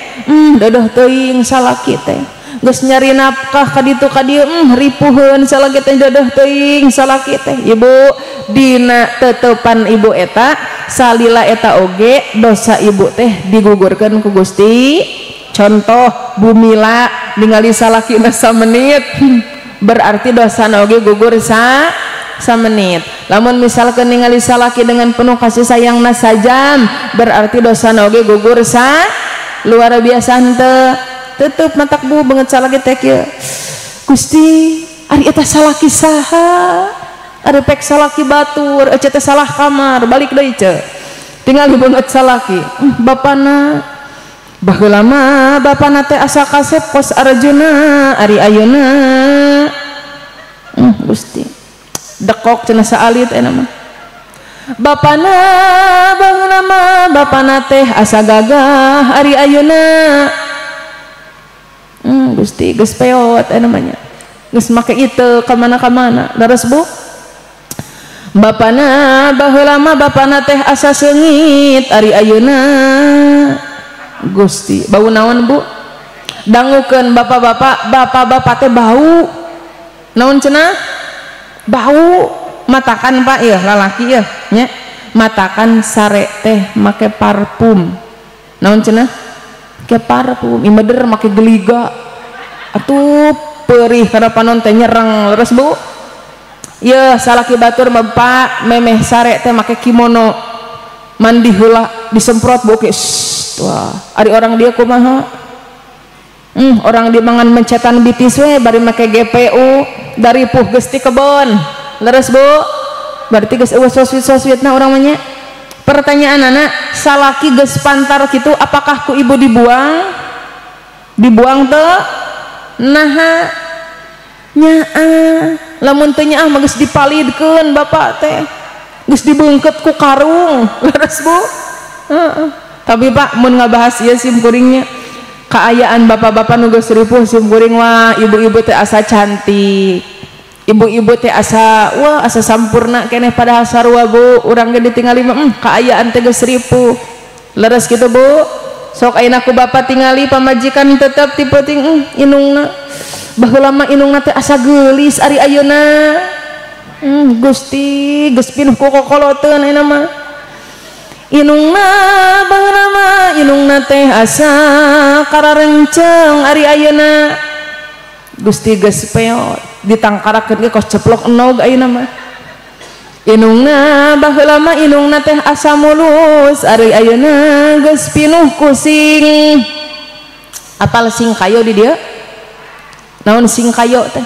deudeuh teuing salaki teh. Geus nyari nafkah ka ditu ka dieu, ripuheun salaki teh deudeuh teuing salaki teh. Ibu dina tetepan ibu eta salila eta oge dosa ibu teh digugurkeun ku Gusti. Contoh Bu Mila ningali salakina samenit, berarti dosana oge gugur samenit. Lamun misalkan ningali salaki dengan penuh kasih sayangna sajam, berarti dosana oge gugur sa. Luar biasa henteu? Tetep matak bu banget salaki teh kieu. Gusti, ari eta salaki saha? Ari pek salaki batur, ece teh salah kamar, balik deui ce. Tingali banget salaki. Bapana baheula mah bapana teh asa kasep kos Arjuna, ari ayeuna. Gusti. Dekok cenah saalit eta mah. Bapana baheula mah bapana teh asa gagah, ari ayeuna. Gusti geus peot namanya. Geus make ieu ka mana-kamana. Leres Bu? Bapana baheula mah bapana teh asa seungit, ari ayeuna. Gusti, bau naon Bu? Dangukeun bapak-bapak, bapak-bapak teh bau. Naon cenah? Bau. Matakan Pak ieu lalaki ieu nya. Matakan sare teh make parfum. Naon cenah? Ke parfum, imeder make geliga. Atuh perih kana panon teh nyereng. Leres Bu? Yeuh salaki batur mah Pak memeh sare teh make kimono. Mandi heula disemprot bu oke. Wah, ari orang dia kumaha? Orang di mangan mencetan bitis we bari make GPU dari puh geus ti kebon. Leres Bu? Berarti geus eueuh soswit-soswitna urang mah nya. Pertanyaan anak, salaki geus pantar kitu apakah ku ibu dibuang? Dibuang teu? Naha nyaah. Lamun teu nyaah mah geus dipalidkeun bapak teh. Geus dibeungkeut ku karung. Leres Bu? Heeh. Tapi Pak mun ngabahas ieu sim kuringnya kaayaan bapak-bapak nu geus ripuh sim kuring wah ibu-ibu teh asa cantik. Ibu-ibu teh asa wah asa sampurna keneh padahal sarua Bu, urang ge ditingali mah kaayaan teh geus ripuh. Leres kitu Bu? Sok ayeuna ku bapak tingali pamajikan tetep ti peuting inungna. Baheula mah inungna teh asa geulis ari ayeuna. Gusti geus pinuh ku kokoloteun ayeuna mah. Inungna baheula mah inungna teh asa kararenceng ari ayeuna. Gusti geus peot ditangkarakeun ge kos ceplok enog ayeuna mah. Inungna baheula mah inungna teh asa mulus ari ayeuna geus pinuh ku sing. Apal singkayo di dieu? Naon singkayo teh?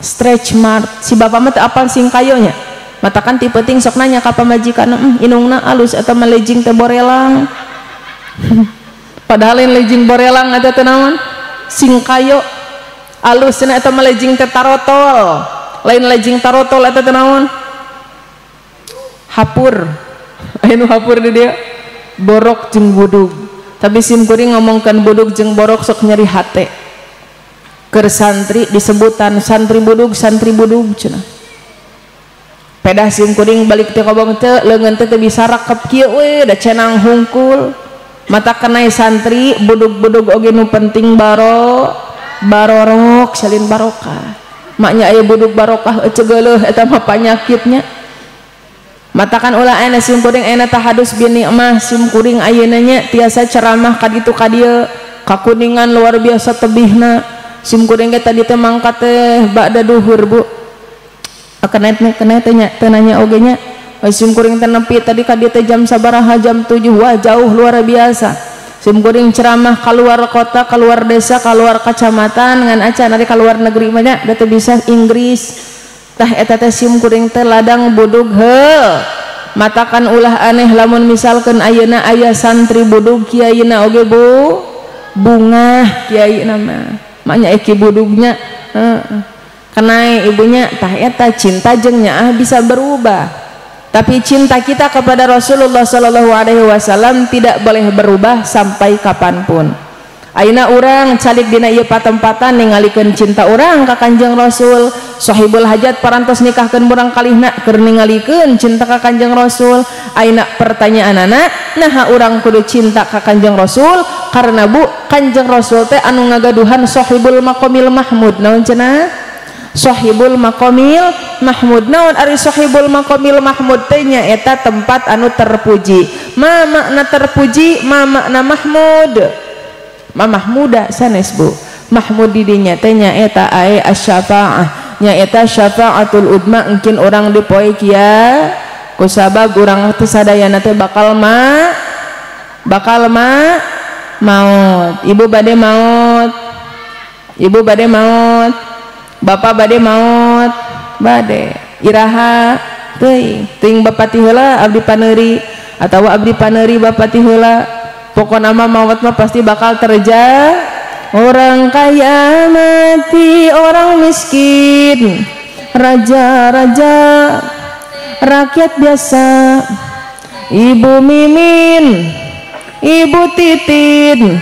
Stretch mark. Si bapak mah teu apal singkayo nya. Matakan ti peuting sok nanya ka pamajikan, inungna alus eta mah legging teh borelang. Padahal lain legging borelang eta teh naon? Singkayo. Alus cenah eta mah legging teh tarotol. Lain legging tarotol eta teh naon? Hapur. Aya nu hapur di dieu. Borok jeung budug. Tapi sim kuring ngomongkeun budug jeung borok sok nyeri hate. Keur santri disebutan santri budug cenah. Pedah sim kuring balik teh kobong teh leungeun teh teu bisa rakep kieu we da cenang hungkul. Mata kenai santri budug-budug oge nu penting barorok salin barokah. Maknya aya budug barokah ece geuleuh eta mah panyakitnya. Matakan ulah ayeuna sim kuring ayeuna tahadus bin nikmah sim kuring ayeuna nya tiasa ceramah ka ditu ka dieu kakuningan luar biasa tebihna. Sim kuring ge tadi teh mangkat teh ba'da duhur bu. Kena teh nya teu nanya oge nya. Sim kuring teh nepi tadi ka dieu teh jam sabaraha jam 7 wah jauh luar biasa. Sim kuring ceramah keluar kota, keluar desa, keluar kecamatan ngan acan ari keluar negeri mah nya da teu bisa Inggris. Tah eta teh sim kuring teh ladang budug heuh. Matakan ulah aneh lamun misalkeun ayeuna aya santri budug kiaina oge bu bungah kiaina mah. Maknya eki budugnya heeh. Kenai ibunya tah eta cinta jeung nyaah bisa berubah. Tapi cinta kita kepada Rasulullah Sallallahu Alaihi Wasallam tidak boleh berubah sampai kapanpun. Ayeuna urang calik dina ieu patempatan ningalikeun cinta urang ka Kanjeng Rasul. Sahibul hajat parantos nikahkeun murang kalihna keur ningalikeun cinta ka Kanjeng Rasul. Ayeuna pertanyaanana naha urang kudu cinta ka Kanjeng Rasul? Karena bu Kanjeng Rasul teh anu ngagaduhan sahibul maqamil mahmud. Naon cenah? Sahibul maqamil mahmud. Naon ari sahibul maqamil mahmud teh nyaeta tempat anu terpuji. Ma makna terpuji, ma makna mahmud. Ma mahmuda sanes bu. Mahmud di dinya teh nyaeta ae asy-syafaah. Nyaeta syafaatul udma engkin urang di poe kia kusabab urang teh sadayana teh bakal ma maut. Ibu bade maut. Ibu bade maut. Bapak bade maut, bade iraha teuing teuing bapak ti heula abdi paneuri atawa abdi paneuri bapak ti heula. Pokona mah maut mah pasti bakal terjadi. Orang kaya mati, orang miskin, raja-raja, rakyat biasa, ibu Mimin, ibu Titin,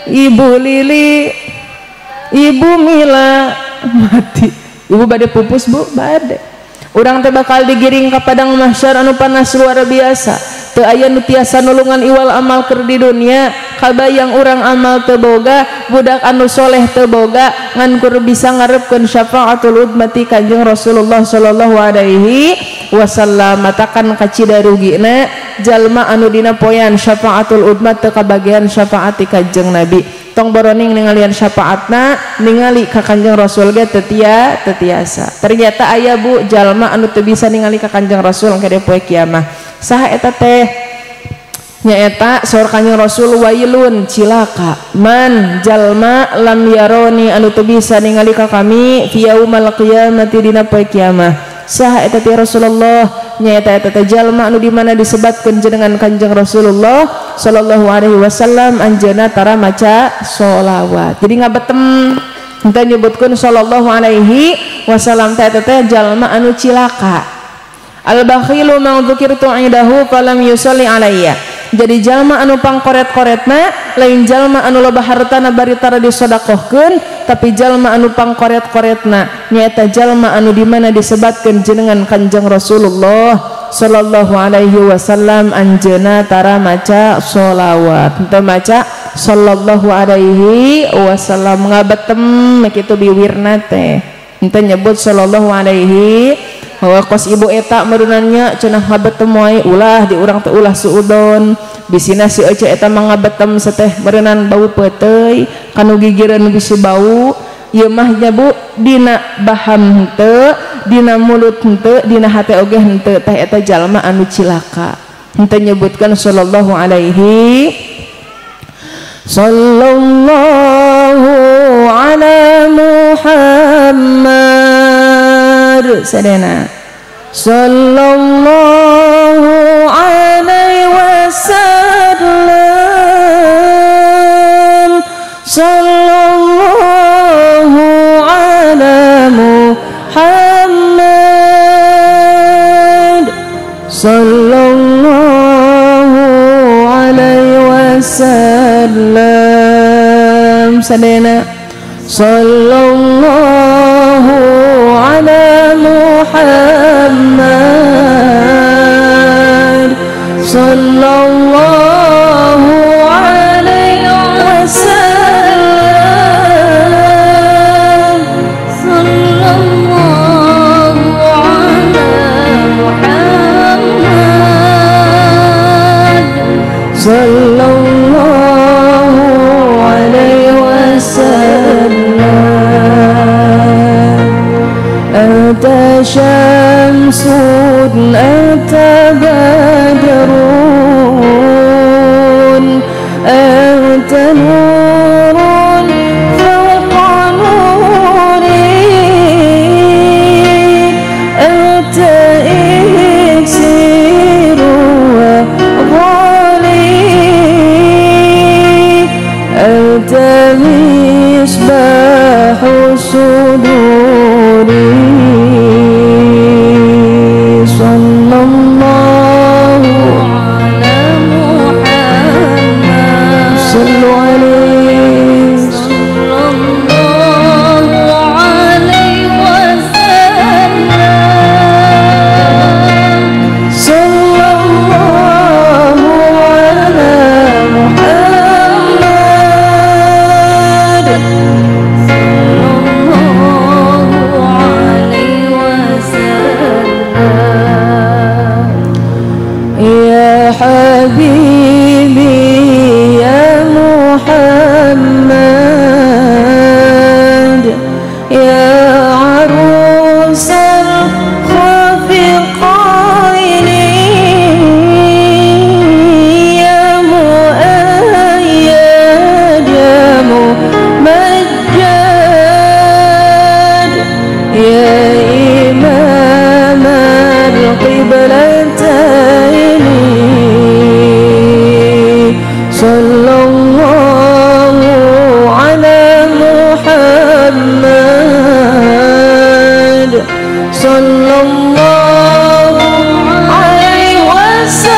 ibu Lili, ibu Mila mati. Ibu bade pupus bu, bade. Urang teh bakal digiring ka padang mahsyar anu panas luar biasa. Teu aya nu tiasa nulungan iwal amal keur di dunia. Kabayang urang amal teu boga, budak anu soleh teu boga, ngan kur bisa ngarepkeun syafaatul udmati Kanjeng Rasulullah sallallahu alaihi wasallam. Matakan kacida rugina jalma anu dina poean syafaatul udmat teu kabagian syafaati Kanjeng Nabi. Tong boroning ningalian syafaatna ningali ka Kanjeng Rasul ge teu tiasa. Ternyata aya bu jalma anu teu bisa ningali ka Kanjeng Rasul engke poe kiamah. Saha eta teh? Nyaeta saur Kanjeng Rasul wailun cilaka man jalma lam yaroni anu teu bisa ningali ka kami fi yaumal qiyamati dina poe kiamah. Saha eta teh Rasulullah? Nyaeta eta teh jalma anu di mana disebatkeun jenengan Kanjeng Rasulullah sallallahu alaihi wasallam anjeunna tara maca sholawat. Jadi ngabetem henteu nyebutkeun sallallahu alaihi wasallam teh eta teh jalma anu cilaka. Al bakhilu man dzukirtu indahu falam yusalli alayya. Jadi jalma anu pangkoret-koretna lain jalma anu loba hartana bari tara disodakohkeun, tapi jalma anu pangkoret-koretna nyaeta jalma anu di mana disebatkeun jenengan Kanjeng Rasulullah sallallahu alaihi wasallam anjeunna tara maca sholawat. Henteu maca sallallahu alaihi wasallam ngabetem kitu biwirna teh. Henteu nyebut sallallahu alaihi wa kos ibu eta meurunannya cenah ngabetem wae ulah di urang teh ulah suudon bisina si ece eta mah ngabetem seteh meureunnan bau peuteuy kanu gigireun bisi bau ieu mah nya bu dina baham henteu dina mulut henteu dina hate oge henteu teh eta jalma anu cilaka. Henteu nyebutkeun sallallahu alaihi sallallahu ala Muhammad sadena sallallahu alaihi wasallam sallallahu ala Muhammad sallallahu alaihi wasallam. Sadayana sallallahu ala Muhammad sallallahu alaihi wasallam sallallahu ala Muhammad sallallahu alaihi wasallam. Anta syamsun anta badrun anta nurun fawqa nuri anta iksiru wa ghali anta misbahu suduri. Sallallahu ala Muhammad sallu alaihi sallallahu alaihi wasallam sallallahu ala Muhammad sallallahu alaihi wasallam. Ya habibi ya Muhammad ya arusal khafiqaini ya muayyad ya mumajjad ya imam al-qiblataini sallallahu ala Muhammad sallallahu alaihi wasallam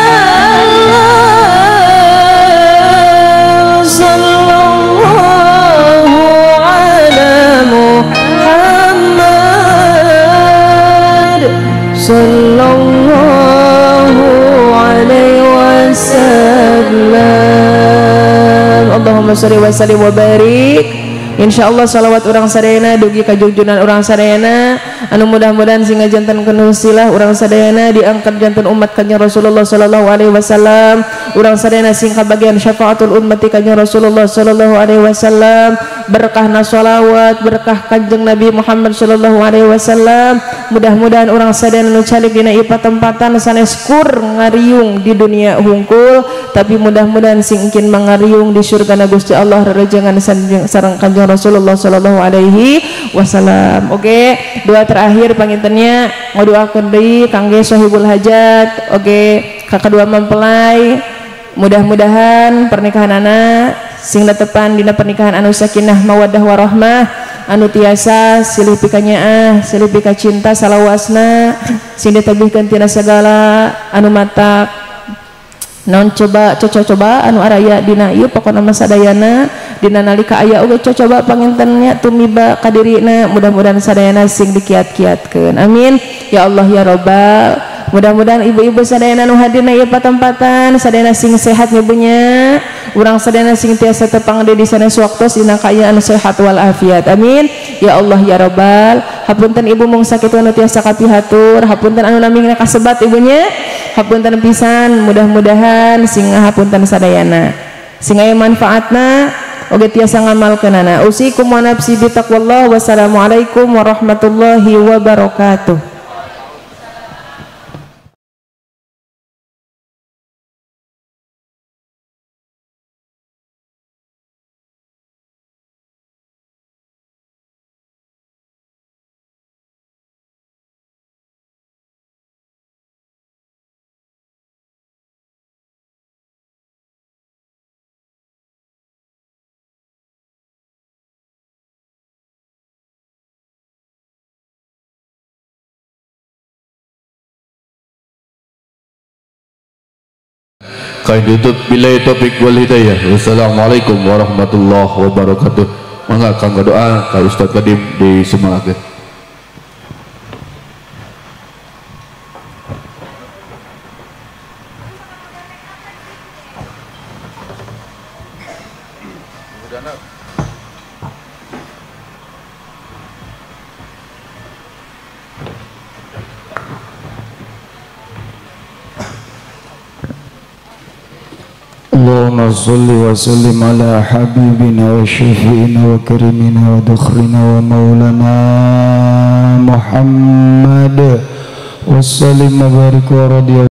sallallahu ala Muhammad sallallahu alaihi wasallam. Allahumma sholli wa sallim wa barik. Insyaallah salawat urang sadayana dugi ka jungjunan urang sadayana anu mudah-mudahan sing janten kenusilah urang sadayana diangkat janten umat kanjeng Rasulullah sallallahu alaihi wasallam. Urang sadayana sing kabagian syafaatul ummati kanjeng Rasulullah sallallahu alaihi wasallam. Berkahna salawat berkah kanjeng Nabi Muhammad sallallahu alaihi wasallam. Mudah-mudahan urang sadayana nu calik dina ieu patempatan sanes kur ngariung di dunia hungkul, tapi mudah-mudahan sing engkin mangariung di surga Gusti Allah rerejengan sareng kanjeng Rasulullah sallallahu alaihi wasallam. Oke, doa terakhir pangintennya ngadoakeun deui kangge sahibul hajat. Oke, ka kadua mempelai mudah-mudahan pernikahan anak sing netepan dina pernikahan anu sakinah mawaddah warahmah anu tiasa silih pikanyaah silih pika cinta salawasna sing ditebihkeun tina sagala anu matak naon coba coba anu araya dina ieu pokona mah sadayana dina nalika aya oge coba pangintennya tumiba ka dirina mudah-mudahan sadayana sing dikiat-kiatkeun. Amin ya Allah ya Rabbal. Mudah-mudahan ibu-ibu sadayana nu hadirna ieu patempatan sadayana sing sehat nyebunya urang sadayana sing tiasa tepang deui di sanes waktos dina kaayaan sehat wal afiat. Amin ya Allah ya Rabbal. Hapunten ibu mung sakitu anu tiasa kapihatur, hapunten anu namina kasebat ibunya, hapunten pisan, mudah-mudahan sing ngahapunten sadayana sing aya manfaatna oge tiasa ngamalkeunana. Usikum wa nafsi bitaqwallah. Wassalamualaikum warahmatullahi wabarakatuh. Kain ditutup billahi taufik wal hidayah. Wassalamualaikum warahmatullahi wabarakatuh. Mangga kanggo doa ka Ustaz Kadim di sumanggakeun. اللهم صل وسلم على حبيبنا وشفينا وكريمنا ودخرنا ومولانا محمد وسلم وبارك ورضي